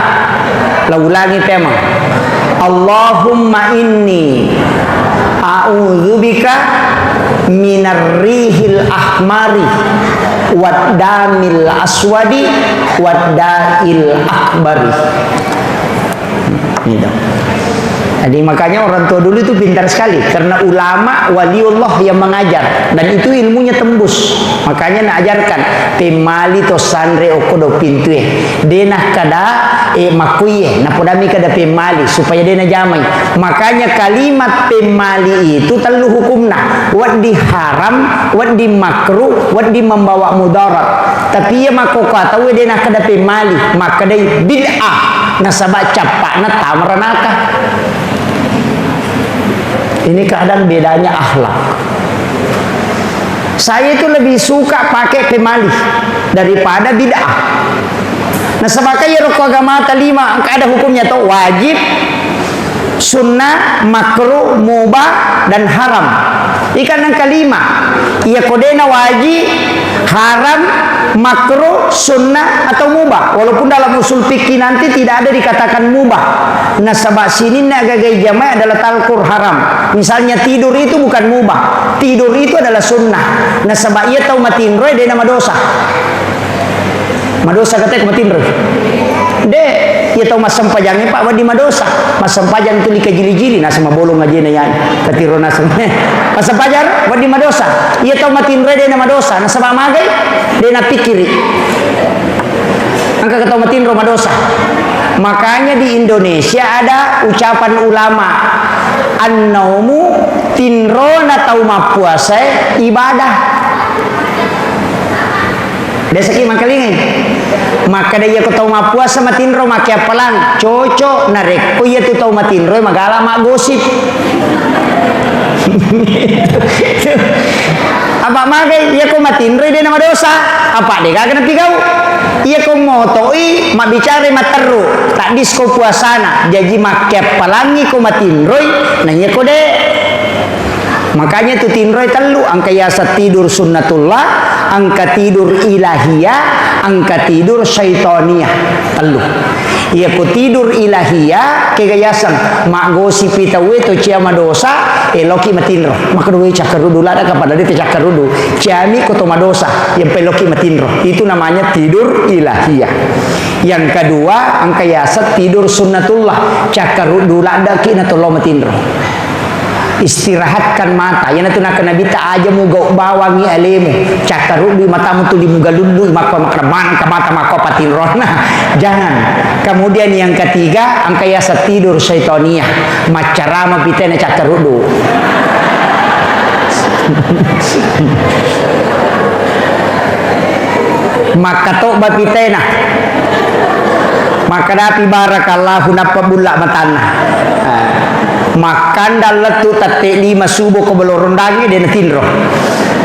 La ulangi tema. Allahumma inni a'udzubika minar rihil ahmari wad damil aswadi wad da'il akbari. Gitu. Jadi makanya orang tua dulu itu pintar sekali karena ulama waliullah yang mengajar dan itu ilmunya tembus. Makanya naajarkan pemmali to sanre okko do pintue. De nakkada, eh, makkuiye, napodami kada pemmali supaya de najamai. Makanya kalimat pemmali itu tellu hukumna. Wedding haram, wedding makruh, wedding membawa mudarat. Tapi iya makkokkoe tauwe de nakkada pemmali, makkedai bid'ah, nasaba cappa'na tama ranaka. Ini kadang bedanya akhlak. Saya itu lebih suka pakai pemali daripada bid'ah. Nasaba ka iyaro ko agamata lima, engka ada hukumnya to, wajib, sunnah, makruh, mubah, dan haram. Ikan yang kelima, iya kodena wajib, haram, makruh, sunnah, atau mubah. Walaupun dalam usul fikih nanti tidak ada dikatakan mubah. Nasaba sininna gagai jamaah adalah talkur haram. Misalnya tidur itu bukan mubah. Tidur itu adalah sunnah. Nasaba iya tau matinroe dena madosa. Madosa katanya ko matinro. De, iya tau massempajangnge, Pak, wedding madosa. Massempajang tuli kajili-jili, naseng mabolong ajena yani. Katiro naseng. Massempajang, wedding madosa. Iya tau matinro dena madosa. Nasaba magai, dena pikkiri. Engka tau matinro madosa. Makanya di Indonesia ada ucapan ulama, "An-naumu, tinrona tau mappuasae ibadah." Biasaki mangkalingai. Makkeda iya ko tau mappuasa matinro, makkeappalang, cocok narekko iya tu tau matinro magala maggosip. Apa magai iya ko matinro dena madosa, apa de gaga napigau. Iya ko motoi mabbicara matteru, tak disko puasana, jaji makkeappalangi ko matinroi, na iya ko de. Makanya tu tinroe tellu, engka yaseng tidur sunnatullah, engka tidur ilahiyah, engka tidur syaitaniyah. Tellu. Iya ko tidur ilahiyah, kega yaseng maggosipi tauwe to cia madosa, eloki matinro. Maka duwe cakkaruddu ladda ka padahal de cakkaruddu. Ciami ko to madosa, yang peloki matinro. Itu namanya tidur ilahiyah. Yang kedua, engka yaseng tidur sunnatullah. Cakkaruddu ladda ki na tollo matinro. Istirahatkan mata. Iyanatu nakkeda Nabitta, "Aja mugau bawangi alemu. Cakkaruddui matamu tuli mugalullui, makko makkeda manengka mata makko patinronna." Jangan. Kemudian yang ketiga, engka yaseng tidur syaitoniah. Maccarama pitena cakkaruddu. Makkatobba pitena. Makkadapi barakallahu nappa bulla matanna. Ah. Makkandang lettu tette lima subuh ko belorong dangi de natinro.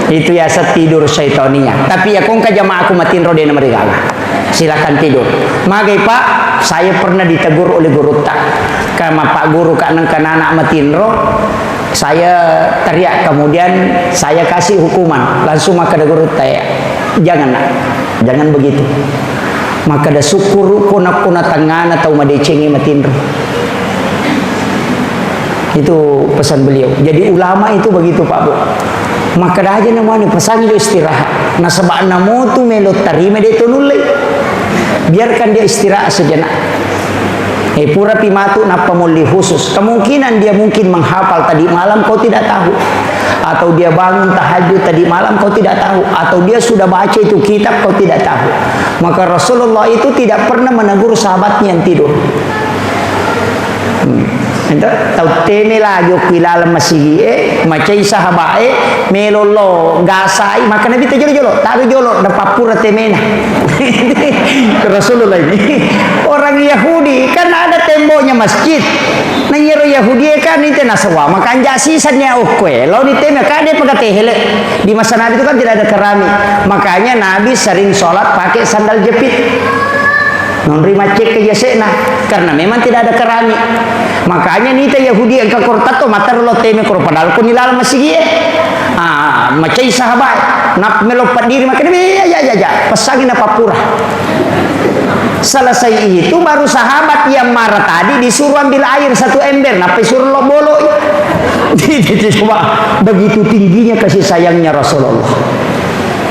Itu yaseng tidur syaitoniah. Tapi ya kongka jamaaku matinro de namarigala. Silakan tidur. Magai, Pak, saya pernah ditegur oleh gurutta. Kama Pak Guru ka nengka nana matinro, saya teriak, kemudian saya kasih hukuman. Langsung makkeda gurutta, "Ya, jangan, Nak. Jangan begitu." Makkeda, "Sukkuru ko nakko na tengngana tau madecengi matinro." Itu pesan beliau. Jadi ulama itu begitu, Pak, Bu. Makkeda aja namanya pesangi istirahat. Nasaba namotu melo tarima de to nullei. Biarkan dia istirahat sejenak. Eh, purapi matu nappa molli khusus. Kemungkinan dia mungkin menghafal tadi malam, kau tidak tahu. Atau dia bangun tahajud tadi malam, kau tidak tahu. Atau dia sudah baca itu kitab, kau tidak tahu. Maka Rasulullah itu tidak pernah menegur sahabatnya yang tidur. Hmm. Ento, tau teme lagi okko ilaleng masigi'e, macai sahaba'e, melo lo gasai, maka Nabi te jolo-jolo, taru jolo, napappura temena. Rasulullah ini orang Yahudi, kan ada temboknya masjid. Nah, iyaro Yahudi kan itu nasawa, maka anja sisannya okkoe, lo di teme, kade pagate hele. Di masa Nabi itu kan tidak ada keramik. Makanya Nabi sering sholat pakai sandal jepit. Nonri maccekka yase'na, karena memang tidak ada keramik. Makanya nita Yahudi engka kortatto matteru lo teme koro padahal ko ni laleng masigi'e. Ah, macai sahabat, nap melo paddiri makkeda, "Ya, ya, ya, ya, passangi na pappura." Selesai itu baru sahabat yang marah tadi disuruh ambil air satu ember, nappa disuruh lo bolo. Coba begitu tingginya kasih sayangnya Rasulullah.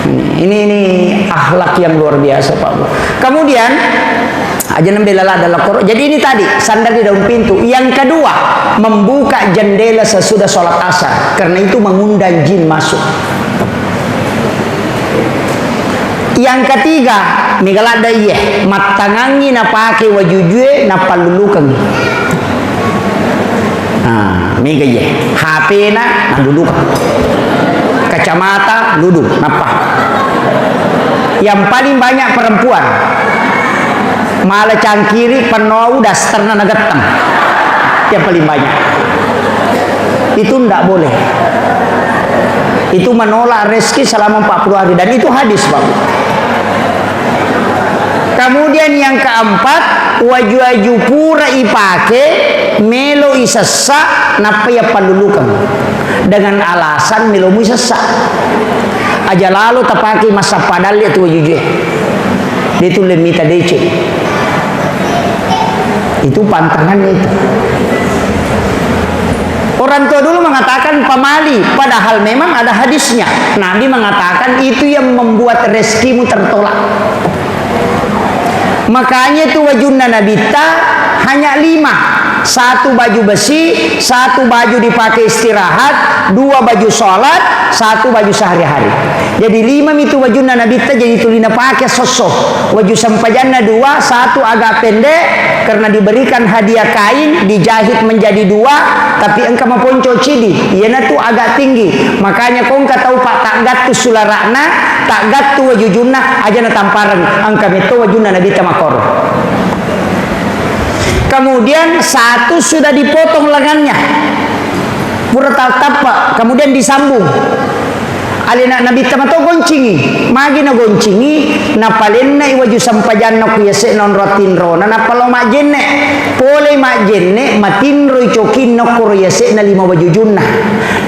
Ini, ini, ini akhlak yang luar biasa, Pak Bu. Kemudian, aja nembela ladda lao koro. Jadi ini tadi, sandar di daun pintu. Yang kedua, membuka jendela sesudah sholat asar. Karena itu mengundang jin masuk. Yang ketiga, mega ladda iye, mattangangi napake wajujue, nappallulukengi. Nah, mega iye. H P-na, nalulukeng. Kacamata, ludu, nappa. Yang paling banyak perempuan. Mala cangkiri, pennoa, dasterna nagetteng. Yang paling banyak. Itu ndak boleh. Itu menolak rezeki selama empat puluh hari. Dan itu hadis, Pak. Kemudian yang keempat, waju-waju pura ipake, melo isessa, nappa yappallulukeng. dengan alasan melomui sessa. Aja lalo tapake massappa dalle tu wajujue. De tulle mita deceng. Itu pantangannya itu. Orang tua dulu mengatakan pamali, padahal memang ada hadisnya. Nabi mengatakan itu yang membuat rezekimu tertolak. Makanya itu wajunna Nabitta hanya lima. Satu baju besi, satu baju dipakai istirahat, dua baju sholat, satu baju sehari-hari. Jadi lima mitu wajunna Nabitta jadi tuli napake sosso. Waju sempajanna dua, satu agak pendek karena diberikan hadiah kain, dijahit menjadi dua, tapi engka maponco cidi, iyanatu agak tinggi. Makanya ko engka tau pa taggattu sulara'na, taggattu wajujunna, aja natampareng, engka metto wajunna Nabitta makkoro. Kemudian satu sudah dipotong lengannya. Pura ta-, tappa, kemudian disambung. Alena Nabitta mato goncingi. Magi nagoncingi, napalennai waju sempajanna ku yase'na onro tinrona, nappa lao majjenne. Polei majjenne, matinroi cokinna koro yase'na lima wajujunna.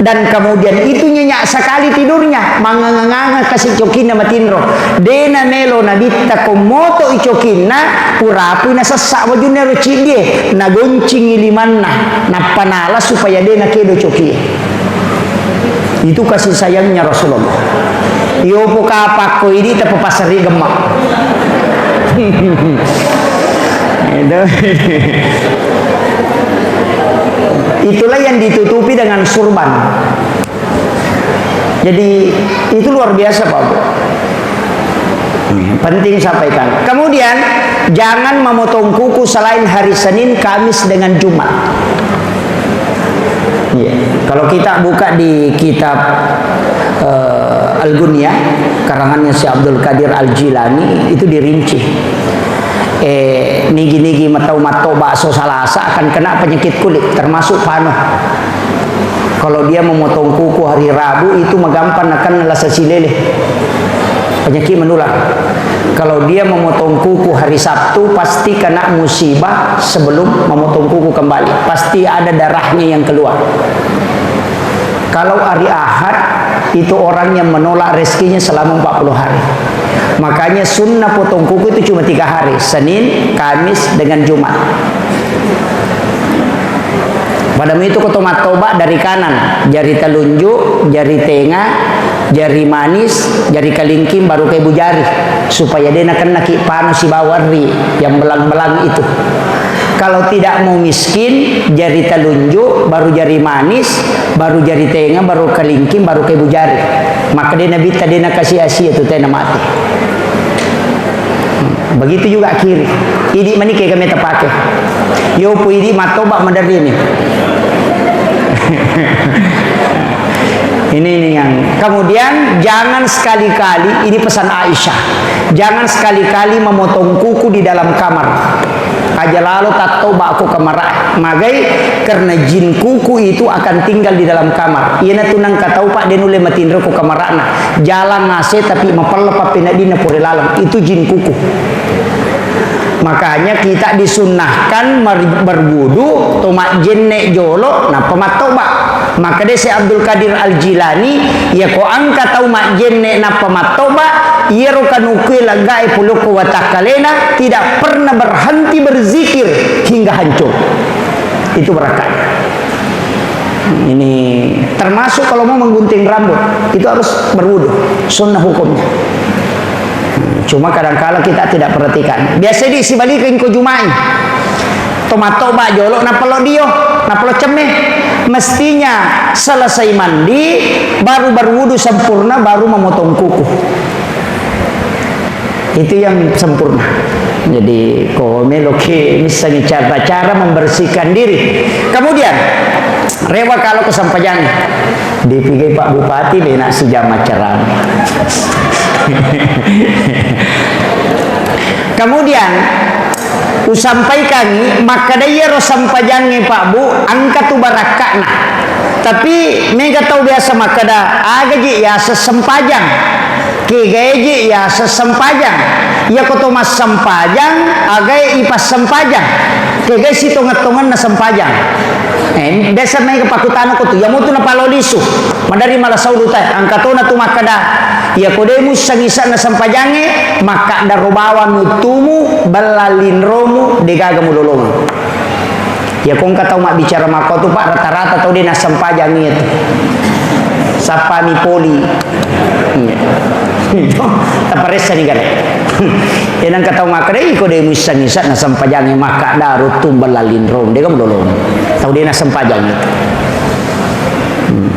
Dan kemudian itu nyenyak sekali tidurnya, manganga-nganga kasi cokinna matinro. De namelo Nabitta ko moto i cokinna, purapui nasessa wajunna ero ciddie, nagoncingi limanna, nappa nala supaya de nakedo cokie. Itu kasih sayangnya Rasulullah. Yopo kapakko idi tappa passerri gemma. Itu. Itulah yang ditutupi dengan surban. Jadi, itu luar biasa, Pak Bu. Penting sampaikan. Kemudian, jangan memotong kuku selain hari Senin, Kamis, dengan Jumat. Iya. Kalau kita buka di kitab, eh, Al-Ghunyah, karangannya Syekh Abdul Qadir Al-Jilani, itu dirinci. Eh, nigi-nigi matau matto bakso Salasa akan kena penyakit kulit, termasuk panu. Kalau dia memotong kuku hari Rabu, itu magampang nakena lasa silele. Penyakit menular. Kalau dia memotong kuku hari Sabtu, pasti kena musibah sebelum memotong kuku kembali. Pasti ada darahnya yang keluar. Kalau hari Ahad, itu orang yang menolak rezekinya selama empat puluh hari. Makanya sunnah potong kuku itu cuma tiga hari, Senin, Kamis, dengan Jumat. Pada itu ko to mattoba dari kanan, jari telunjuk, jari tenga, jari manis, jari kalingking, baru ke ibu jari, supaya de nakennaki panu sibawa ri yang belang-belang itu. Kalau tidak mau miskin, jari telunjuk, baru jari manis, baru jari tenga, baru kalingking, baru ke ibu jari. Maka de Nabitta de nakasi asia tu tena mati. Begitu juga kiri. Idi manike kami tepake. Yopo idi mattoba maderri ni. Ini, ini yang kemudian jangan sekali-kali, ini pesan Aisyah, jangan sekali-kali memotong kuku di dalam kamar. Aja lalo tattoba ko kamar. Magai? Karena jin kuku itu akan tinggal di dalam kamar. Iyanatu nangka tau, Pak, de nulle matinro ko kamarana. Jalang A C tapi mapella pappeneddinna pore laleng. Itu jin kuku. Makanya kita disunnahkan mer-, berwudu, to majjenne jolo, nappa mattoba. Maka de Syekh Abdul Qadir Al-Jilani, iya ko engka tau majjenne nappa mattoba, iyaro kanukue laggae polokko watakkalena tidak pernah berhenti berzikir hingga hancur. Itu berkah. Ini termasuk kalau mau menggunting rambut, itu harus berwudu, sunnah hukumnya. Cuma kadangkala kita tidak perhatikan. Biasa di sibalikeng ko Jumai. To mattoba jolo, nappa lo dio, nappa lo cemme. Mestinya selesai mandi, baru berwudu sempurna, baru memotong kuku. Itu yang sempurna. Jadi, ko meloki missengi cara-cara membersihkan diri. Kemudian, rewa kalau kesempajannya. Dipigai Pak Bupati, de na sijama ceramah. Kemudian, usampaikangi, makkeda iyaro sempajangnge, Pak Bu, engka tu barakka'na. Tapi mega tau biasa makkeda, "Aga ji yaseng sempajang? Kegae ji yaseng sempajang? Iyako to massempajang, agae ipassempajang? Kegae sitongeng-tongenna sempajang?" Eh, biasa maega pakkutana ko tu, iya mutu napalao lisu. Maderri mala saulu tae, engka tona tu makkeda, iya ko de muissengngi ise'na sempajangnge, makkadaro bawang uttumu, bella linromu, degaga mulolongeng. Iya ko engka tau mabbicara makko tu, Pak, rata-rata tau de nassempajang iya tu. Sappami poli. Iya. Taparessani gare. Iya nengka tau makkeda, iko de muissengngi ise'na sempajangnge, makkadaro uttung bella linromu, degaga mulolongeng. Tau de nassempajang itu. Hmm.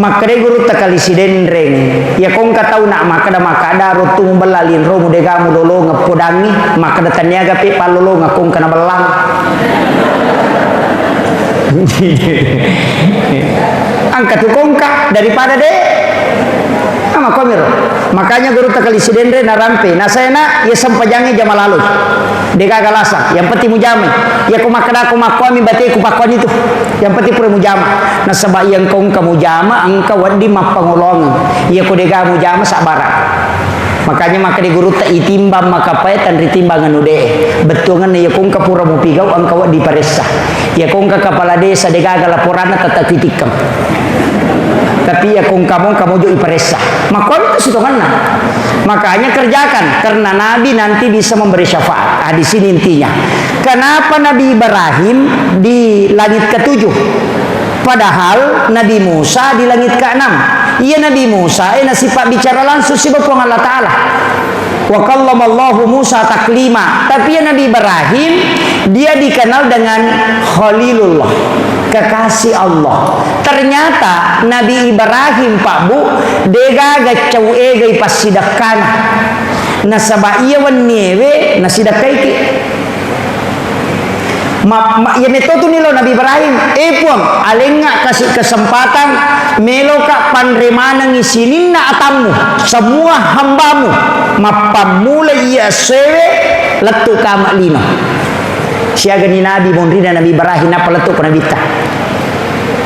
Makkedai Gurutta Kali Sidenreng, iya ko engka tau na makkeda, makkadaro uttung bella linromu, degaga mulolongeng, podangngi, makkeda tenniaga pe pallolongeng ko engka nabellang. Engka tu ko engka daripada de. Ama komiro. Makanya Gurutta Kali Sidenreng narampe, nasena iya sempajangnge jama laloi. Degaga lasang, yang penting mujamai. Iya ko makkeda ko makkuami bateku pakkuani tu. Yang penting pura mujama. Nasaba iya engka, engka mujama, engka wedding mappangoloangeng. Iya ko degaga mujama, sabbara. Makanya makkeda Gurutta, itimbang makappae, tenritimbang anu de. Bettuangenna iya ko engka pura mupigau, engka wedding paressa. Iya ko engka kepala desa degaga laporanna, tetap itikkeng. Tapi iya ko engka mo, engka mojo iparessa. Makkuami tu sitongenna. Makanya kerjakan, karena Nabi nanti bisa memberi syafaat. Ah, di sini intinya. Kenapa Nabi Ibrahim di langit ketujuh? Padahal Nabi Musa di langit keenam. Iya Nabi Musa, eh, nasipabbicara langsung siba Puang Allah Ta'ala. Wa kallamallahu Musa taklima. Tapi ya Nabi Ibrahim, dia dikenal dengan Khalilullah, kekasih Allah. Ternyata Nabi Ibrahim, Pak Bu, degaga cau egai passidekkana. Nasaba iya wenniewe nasidekkaiki. Ma-, ma-, iya metto tu nilo Nabi Ibrahim, "Eh Puang, alengnga kasi kesempatan, meloka panre manengi sininna atammu, semua hambamu, mappammula iya essoewe lettu kama lino." Siagani Nabi monrina Nabi Ibrahim, nappa lettu ko Nabitta.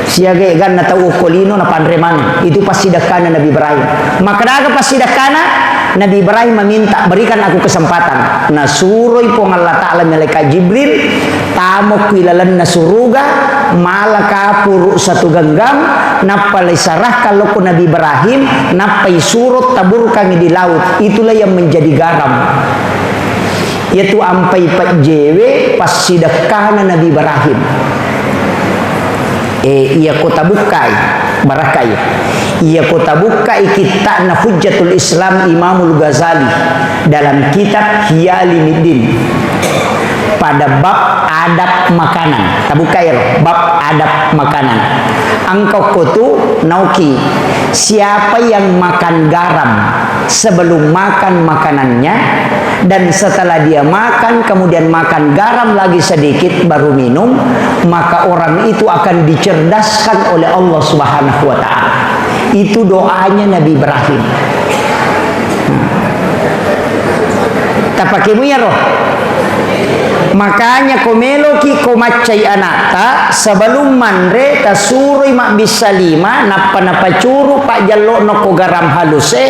Siaga eganna tau okko lino napanre maneng. Itu passidekkana Nabi Ibrahim. Makkedaga passidekkana? Nabi Ibrahim meminta, "Berikan aku kesempatan." Nasuroi Puang Allah Ta'ala malaikat Jibril, tamo ki lalenna suruga, mala kapuru satu genggam, nappa isarahkan lao ko Nabi Ibrahim, nappa isuro taburkangi di laut. Itulah yang menjadi garam. Iyatu ampai pejjewe passidekkana Nabi Ibrahim. Eh, iya ko tabukkai, barakkai. Iya ko tabukkai kitta'na Hujjatul Islam Imamul Ghazali dalam kitab Ihya Ulumuddin pada bab adab makanan. Tabukkai ro, bab adab makanan. Engka ko tu nauki, siapa yang makan garam sebelum makan makanannya, dan setelah dia makan, kemudian makan garam lagi sedikit, baru minum, maka orang itu akan dicerdaskan oleh Allah Subhanahu wa Ta'ala. Itu doanya Nabi Ibrahim. Tapakemu iyaro. Makanya ko meloki ko maccai anatta, sebelum manre tasuroi mabbissa lima, nappa napacuru pajjallo'na ko garam haluse,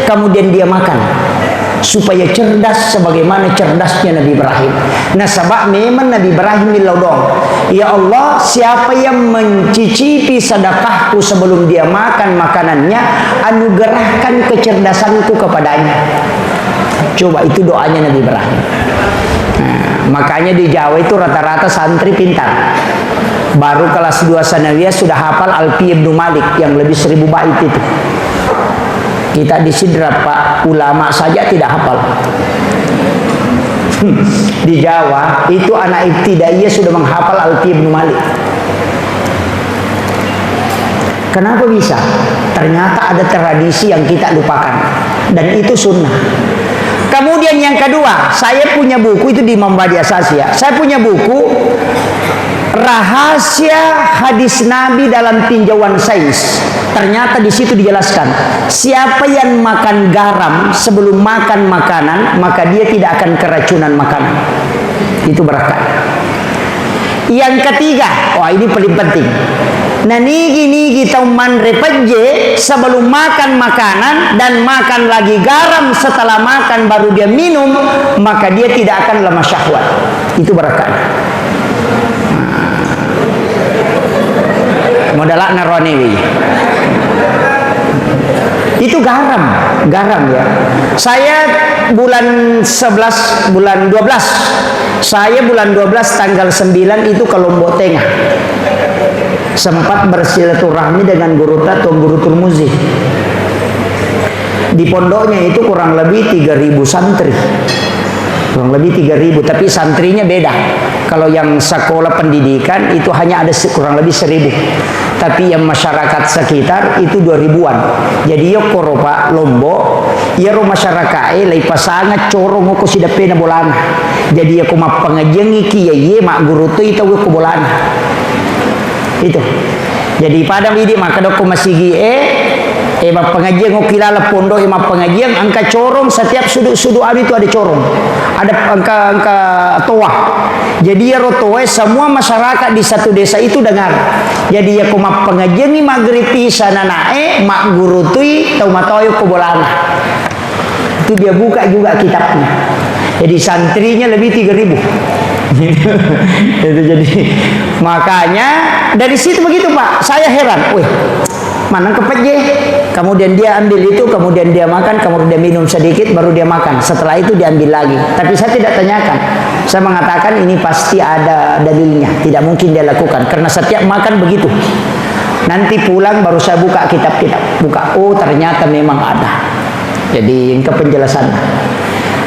kemudian dia makan. Supaya cerdas sebagaimana cerdasnya Nabi Ibrahim. Nasaba memang Nabi Ibrahim millau doang, "Ya Allah, siapa yang mencicipi sedekahku sebelum dia makan makanannya, anugerahkan kecerdasanku kepadanya." Coba, itu doanya Nabi Ibrahim. Nah, makanya di Jawa itu rata-rata santri pintar. Baru kelas dua sanawiyah sudah hafal Alfiyah Ibnu Malik yang lebih seribu bait itu. Kita di Sidrap, Pak, ulama saja tidak hafal. Di Jawa, itu anak ibtidaiyah sudah menghafal Alfiyah Ibnu Malik. Kenapa bisa? Ternyata ada tradisi yang kita lupakan. Dan itu sunnah. Kemudian yang kedua, saya punya buku itu di Mambadi Asasi ya. Saya punya buku Rahasia Hadis Nabi dalam Tinjauan Sains. Ternyata di situ dijelaskan, siapa yang makan garam sebelum makan makanan, maka dia tidak akan keracunan makanan. Itu berkah. Yang ketiga, wah, ini paling penting. Nanigi-nigi tau manre pejje sebelum makan makanan dan makan lagi garam setelah makan baru dia minum, maka dia tidak akan lemah syahwat. Itu berkah. Dalakna roanewe. Itu garam, garam ya. Saya bulan sebelas, bulan dua belas, saya bulan dua belas tanggal sembilan itu ke Lombok Tengah. Sempat bersilaturahmi dengan guru ta, Tuan Guru Turmuzi. Di pondoknya itu kurang lebih tiga ribu santri. Kurang lebih tiga ribu, tapi santrinya beda. Kalau yang sekolah pendidikan itu hanya ada se-, kurang lebih seribu. Tapi yang masyarakat sekitar itu dua ribuan. Jadi, iya koro, Pak, Lombok, iyaro masyarakae leipasanga corong ko sideppena bolana. Jadi, iya ko mappangajiangngi ki, iya, iya, magguru toi tau ko bolana. Itu. Jadi, pada idi makkeda ko masigi e, e, mappangajiang okki laleng pondok e mappangajiang, engka corong, setiap sudut-sudut anu itu ada corong. Ada engka, engka toa. Jadi, iyaro toa e semua masyarakat di satu desa itu dengar. Jadi, iya ko mappangajiangngi maghrib isya nanae, magguru toi tau matoa ko bolana. Itu dia buka juga kitabnya. Jadi, santrinya lebih tiga ribu. Itu jadi, makanya dari situ begitu, Pak. Saya heran, "Wih, mana kepejje?" Kemudian dia ambil itu, kemudian dia makan, kemudian dia minum sedikit, baru dia makan. Setelah itu diambil lagi. Tapi saya tidak tanyakan. Saya mengatakan ini pasti ada dalilnya. Tidak mungkin dia lakukan. Karena setiap makan begitu. Nanti pulang baru saya buka kitab-kitab. Buka, oh, ternyata memang ada. Jadi, engka penjelasan.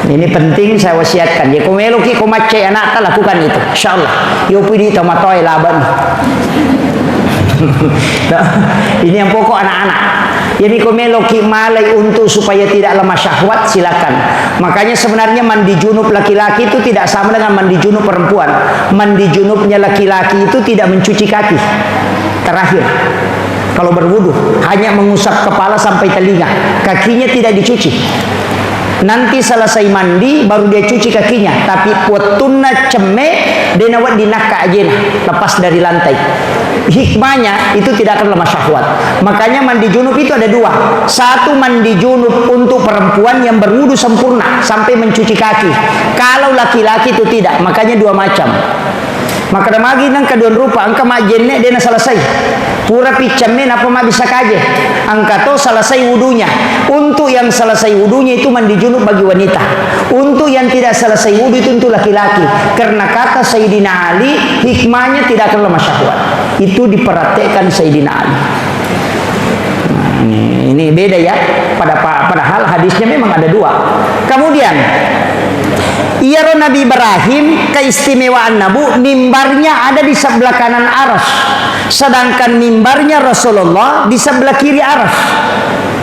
Ini penting saya wasiatkan. Ya, ko meloki ko macca anakta, lakukan itu. Insyaallah. Yo pidi tomatoe laban. Nah, ini yang pokok anak-anak. Jadi, ko meloki malai untuk supaya tidak lemah syahwat, silakan. Makanya sebenarnya mandi junub laki-laki itu tidak sama dengan mandi junub perempuan. Mandi junubnya laki-laki itu tidak mencuci kaki. Terakhir. Kalau berwudu, hanya mengusap kepala sampai telinga, kakinya tidak dicuci. Nanti selesai mandi, baru dia cuci kakinya. Tapi wettunna cemme, de nawedding nakka ajena, lepas dari lantai. Hikmahnya, itu tidak akan lemah syahwat. Makanya mandi junub itu ada dua. Satu, mandi junub untuk perempuan yang berwudu sempurna, sampai mencuci kaki. Kalau laki-laki itu tidak, makanya dua macam. Makkeda magi nengka dua rupa, engka majjenne de naselesai. Pura piccemme nappa mabbissa kaje. Engka to selesai wudunya. Untuk yang selesai wudunya itu mandi junub bagi wanita. Untuk yang tidak selesai wudu itu untuk laki-laki. Karena kata Sayyidina Ali, hikmahnya tidak akan lemah syahwat. Itu diperhatikan Sayyidina Ali. Nah, ini, ini beda ya. Pada, padahal hadisnya memang ada dua. Kemudian, iyaro Nabi Ibrahim, keistimewaanna, Bu, mimbarnya ada di sebelah kanan aras. Sedangkan mimbarnya Rasulullah di sebelah kiri aras.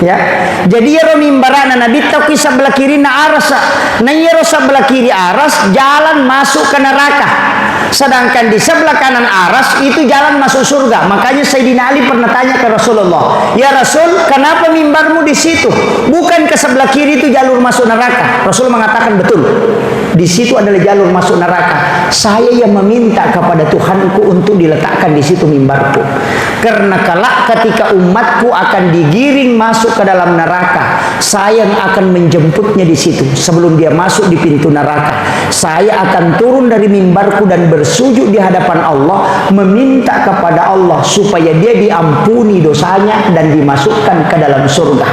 Ya. Jadi, iyaro mimbarana Nabi tau ki sebelah kirinna aras. Nah, iyaro sebelah kiri aras jalan masuk ke neraka. Sedangkan di sebelah kanan aras itu jalan masuk surga. Makanya Sayyidina Ali pernah tanya ke Rasulullah, "Ya Rasul, kenapa mimbarmu di situ? Bukan ke sebelah kiri itu jalur masuk neraka?" Rasul mengatakan, "Betul. Di situ adalah jalur masuk neraka. Saya yang meminta kepada Tuhanku untuk diletakkan di situ mimbarku. Karena kelak ketika umatku akan digiring masuk ke dalam neraka, saya yang akan menjemputnya di situ sebelum dia masuk di pintu neraka. Saya akan turun dari mimbarku dan bersujud di hadapan Allah, meminta kepada Allah supaya dia diampuni dosanya dan dimasukkan ke dalam surga.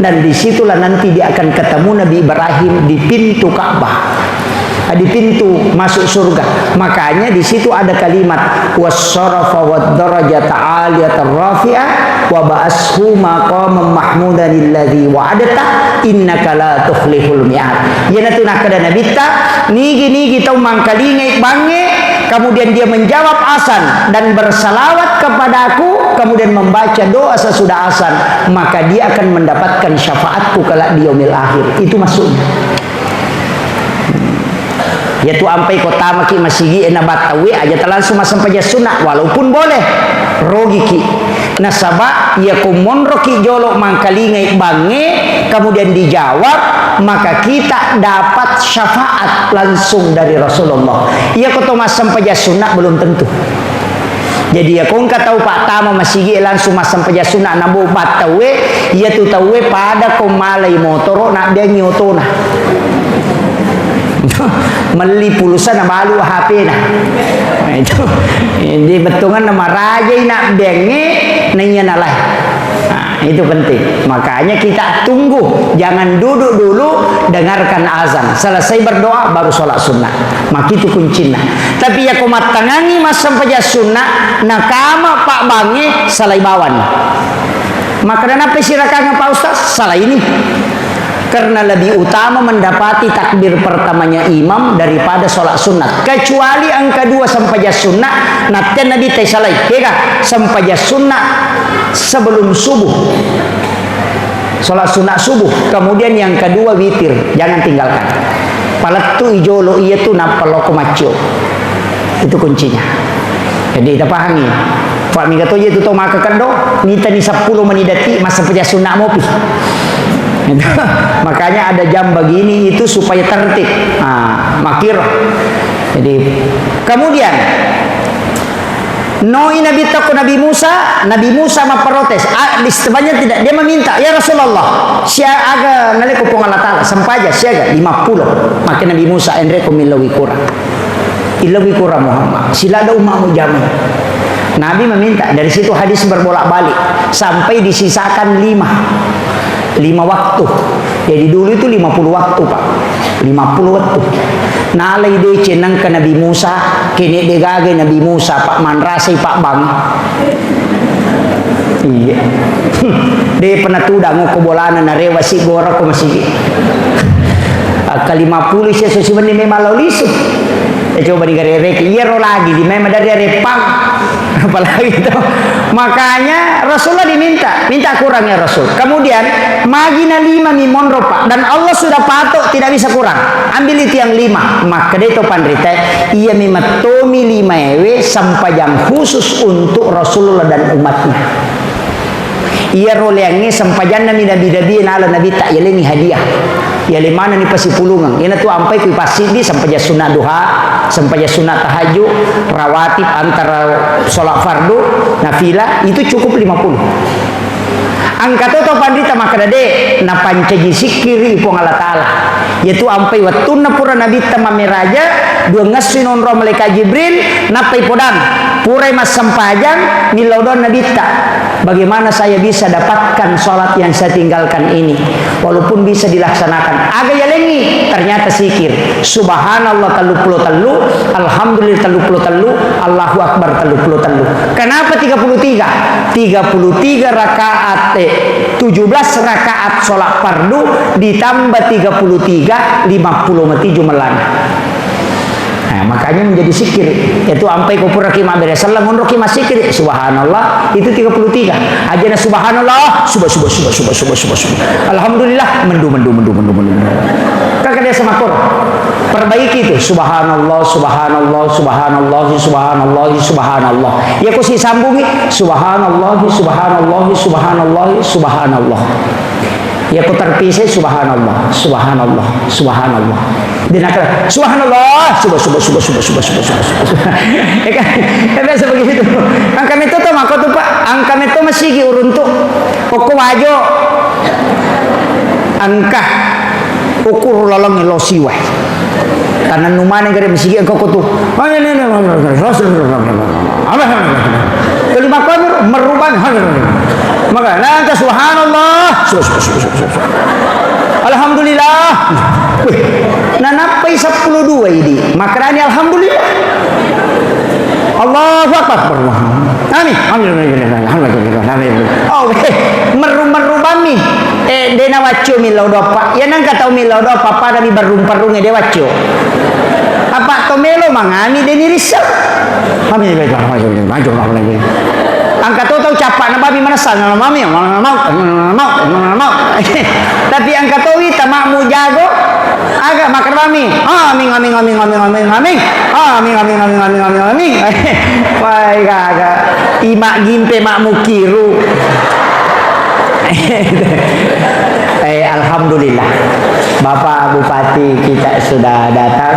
Dan disitulah nanti dia akan ketemu Nabi Ibrahim di pintu Ka'bah, di pintu masuk surga." Makanya di situ ada kalimat, "Wassarafa wad darajata aliyatar rafi'ah wa ba'ashu maqamam mahmudan alladzi wa'adta innaka la tukhliful mi'ad." Iyanatu nakkeda Nabitta, nigi-nigi tau mangkalingai bangnge, kemudian dia menjawab azan dan bersalawat kepadaku, kemudian membaca doa sesudah azan, maka dia akan mendapatkan syafaatku kelak di yaumil akhir. Itu maksudnya. Iyatu ampai ko tamaki masigi e na battawe aja ta langsung massempajang sunna, walaupun boleh, rogiki. Nasaba iya ko monroki jolo mangkalingai bangnge, kemudian dijawab, maka kita dapat syafaat langsung dari Rasulullah. Iya ko to massempajang sunna belum tentu. Jadi, iya ko engka tau pattama masigi e langsung massempajang sunna nabo battawe, iyatu tauwe pada ko malai motoro nabbiangi otona. Melli pulsa nabalu H P-na. Nah, itu. Jadi bettuanna marajai nabbeangnge naiya nalai. Nah, itu penting. Makanya kita tunggu, jangan duduk dulu dengarkan azan. Selesai berdoa baru sholat sunnah. Maka itu kuncinya. Tapi yako mattangangi massempajang sunnah, nakama pabbangnge salai bawang. Maka kenapa sirakangeng Pak Ustaz? Salah ini. Karena lebih utama mendapati takbir pertamanya imam daripada sholat sunat. Kecuali engka dua sempajang sunnah, natte Nabi taisalai. Kega? Sempajang sunnah sebelum subuh. Sholat sunat subuh. Kemudian yang kedua witir. Jangan tinggalkan. Palettu ijolo iya tu nappa loko maccio. Itu kuncinya. Jadi, kita pahami. Pak, mega to iya tu to maka keddo, nitani seppulo menit detik, masa pejah sunat mopi. Makanya ada jam begini itu supaya tertib. Nah, makir. Jadi, kemudian, noi Nabi tako Nabi Musa, Nabi Musa memprotes. Ah, di sebenarnya tidak, dia meminta, "Ya Rasulullah, sia aga naleko Puang Allah Ta'ala, sempaja, siaga lima puluh." Maka Nabi Musa, "Enreko millau kurang." Ilawikura Muhammad, silada ummamu jamai. Nabi meminta, dari situ hadis berbolak-balik, sampai disisakan lima. Lima waktu. Jadi dulu itu lima puluh waktu, Pak. Lima puluh waktu. Nalai deceng nengka Nabi Musa, kene degaga Nabi Musa, Pak, manrasai Pak Bang. Iya. De pernah tudang ko bolana narewa si gora ko masigi. Akka lima puluh sia sosi wenni memang lao lisu. Eh, coba digarereki. Iyaro lagi di memang dari arepang. Apalagi itu. Makanya Rasulullah diminta, minta kurang ya Rasul. Kemudian magi na lima mi monro, Pak, dan Allah sudah patok tidak bisa kurang. Ambil itu yang lima. Maka de to panrita, iya mi mattomi lima ewe sempajang khusus untuk Rasulullah dan umatnya. Iyaro leangnge sempajanna mi nabi-nabi nala nabitta, yalengi hadiah. Yale manenni pasipulungeng. Iyanatu ampai kui passiddi, sempajang sunat duha, sempajang sunat tahajud, rawatib antara sholat fardu, nafilah, itu cukup lima puluh. Engka to tau panrita makkeda de, napancaji sikkiri Puang Allah Ta'ala. Yaitu ampai wettunna pura nabitta mammeraja, duangngessu nonro malaikat Jibril, nappai podang, purai massempajang, millau doang nabitta. Bagaimana saya bisa dapatkan sholat yang saya tinggalkan ini? Walaupun bisa dilaksanakan. Aga yalengi, ternyata sikir. Subhanallah telluppulo tellu, Alhamdulillah telluppulo tellu, Allahu Akbar telluppulo tellu. Kenapa tiga puluh tiga? Tiga puluh tiga rakaat, eh, tujuh belas rakaat sholat fardu ditambah tiga puluh tiga, lima puluh mati jumlahnya. Nah, makanya menjadi sikir. Itu ampai ko puraki mabbere selleng, monroki massikir, subhanallah, itu tiga puluh tiga. Ajana subhanallah, suba, suba, suba. Alhamdulillah, mendu, mendu, mendu, mendu, mendu. Kakak dia sama kor. Perbaiki itu, subhanallah, subhanallah, subhanallah, subhanallah, subhanallah. Ya, ku si sambungi, subhanallah, subhanallah, subhanallah, subhanallah. Ya, ku terpisah, subhanallah, subhanallah, subhanallah. Dinakal, subhanallah, suba, suba, suba. Ya kan? Ya, biasa begitu. Angka metto to mako tu, Pak. Angka metto masigi uruntu. Okko wajo. Angka. Ukur laleng lo siwai. Tanennumane gare masigi angka ko tu. Kelima kami merubah. Maka nangka subhanallah. Alhamdulillah. Wih, nanappai seppulo dua idi. Makrani alhamdulillah. Allahu Akbar. Amin. Amin. Oh, eh, meru-, merubami. Eh, dena waccio millau doppa. Ya nangka tau millau doppa pada mi berrung-perrung de waccio. Apa to melo mangami deni rissa. Amin. Angka to tau cappa na babi manessa, mami, mau, mau, mau. Tapi angka to wita makmu jago, aga makkeda mami, amin, amin, amin. Amin, amin, amin. Wai gaga. Ima gimpe makmu kiru. Eh, alhamdulillah. Bapak Bupati kita sudah datang.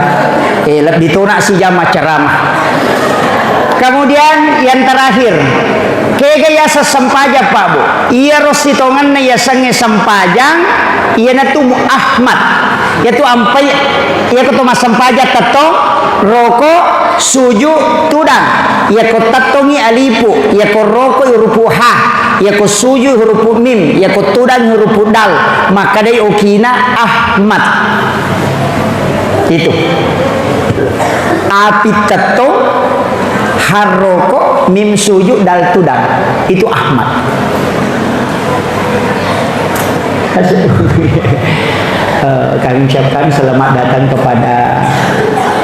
Eh, lebih tunak si jam ceramah. Kemudian yang terakhir, Kega yaseng sempajang, Pak, Bu? Iyaro sitongenna yasengnge sempajang, iyanatu mu-, Ahmad. Iyatu ampai, iyako to massempajang tettong, roko, suju, tudang. Iyako tettongi alifu, iyako roko hurufu ha, iyako suju hurufu mim, iyako tudang hurufu dal. Makkedai okina Ahmad. Itu. Api tettong, ha roko, mim suju, dal tudang. Itu Ahmad. Eh, kami ucapkan selamat datang kepada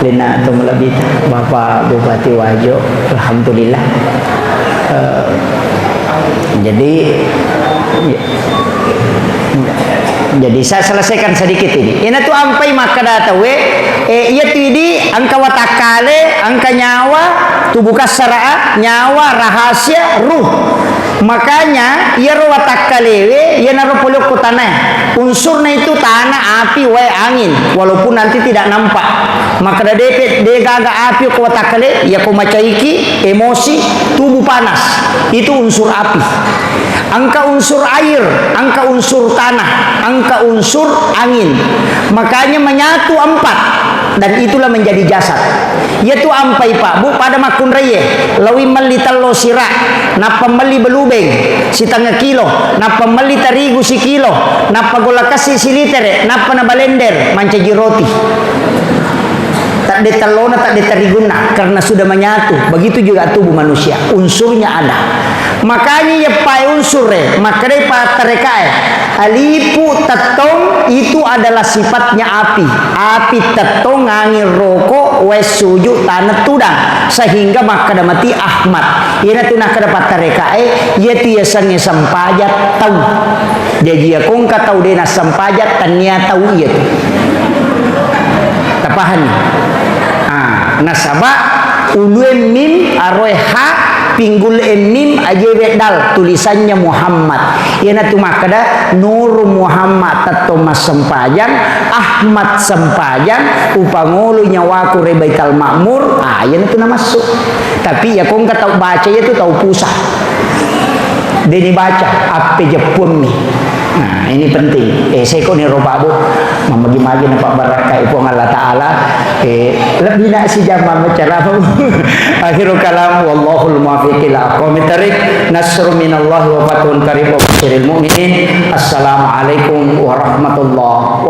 Lena Tomolebita, Bapak Bupati Wajo. Alhamdulillah. Eh, jadi, ya, jadi saya selesaikan sedikit ini. Iyanatu ampai makkeda tauwe, eh, iyatu idi engka watakkale, engka nyawa, tubuh kassara, nyawa, rahasia, ruh. Makanya, iyaro watakkalewe, iyanaro pole okko tanae. Unsurna itu tanah, api, wae, angin. Walaupun nanti tidak nampak. Makkeda depe, degaga api okko watakkale, iyako macaiki, emosi, tubuh panas. Itu unsur api. Engka unsur air, engka unsur tanah, engka unsur angin. Makanya menyatu empat, dan itulah menjadi jasad. Iyatu ampai, Pak, Bu, pada makkunraie, lawi melli tello sira, nappa melli belubeng sitengnga kilo, nappa melli tarigu sikilo, nappa golla kessi silitere, nappa nabalender mancaji roti. Tadde tellona, tadde tarigunna, karena sudah menyatu. Begitu juga tubuh manusia, unsurnya ada. Makanya iyeppae unsure, makkedai pattarekae, alifu tettong itu adalah sifatnya api. Api tettong, angin roko, wae suju, tanah tudang. Sehingga makkeda mati Ahmad. Iyanatu nakkeda pattarekae, iyatu yasengnge sempajang tau. Jaji, iyako engka tau de nassempajang, tennia tau iyatu. Tapahanni? Ah, nasaba ulue mim, aroe ha, pinggul e mim, ajewe dal, tulisannya Muhammad. Iyanatu makkeda, Nur Muhammad tettong massempajang, Ahmad sempajang, upangolo nyawaku ri Baital Ma'mur, ah, iyanatu namassu. Tapi iyako engka tau baca iyatu tau pusa. Deni baca, appejeppuammi. Nah, ini penting. Eh, seko ni ro, Pak, Bu. Mamagi-magi na pabbarakkai Puang Allah Ta'ala. Eh, lebbi na sijam mamacara, Bu. Akhirul kalam, wallahul muwaffiq ila aqwamit thariq. Nasrun minallahi wa fathun qarib wa basyiril mu'minin. Assalamualaikum warahmatullahi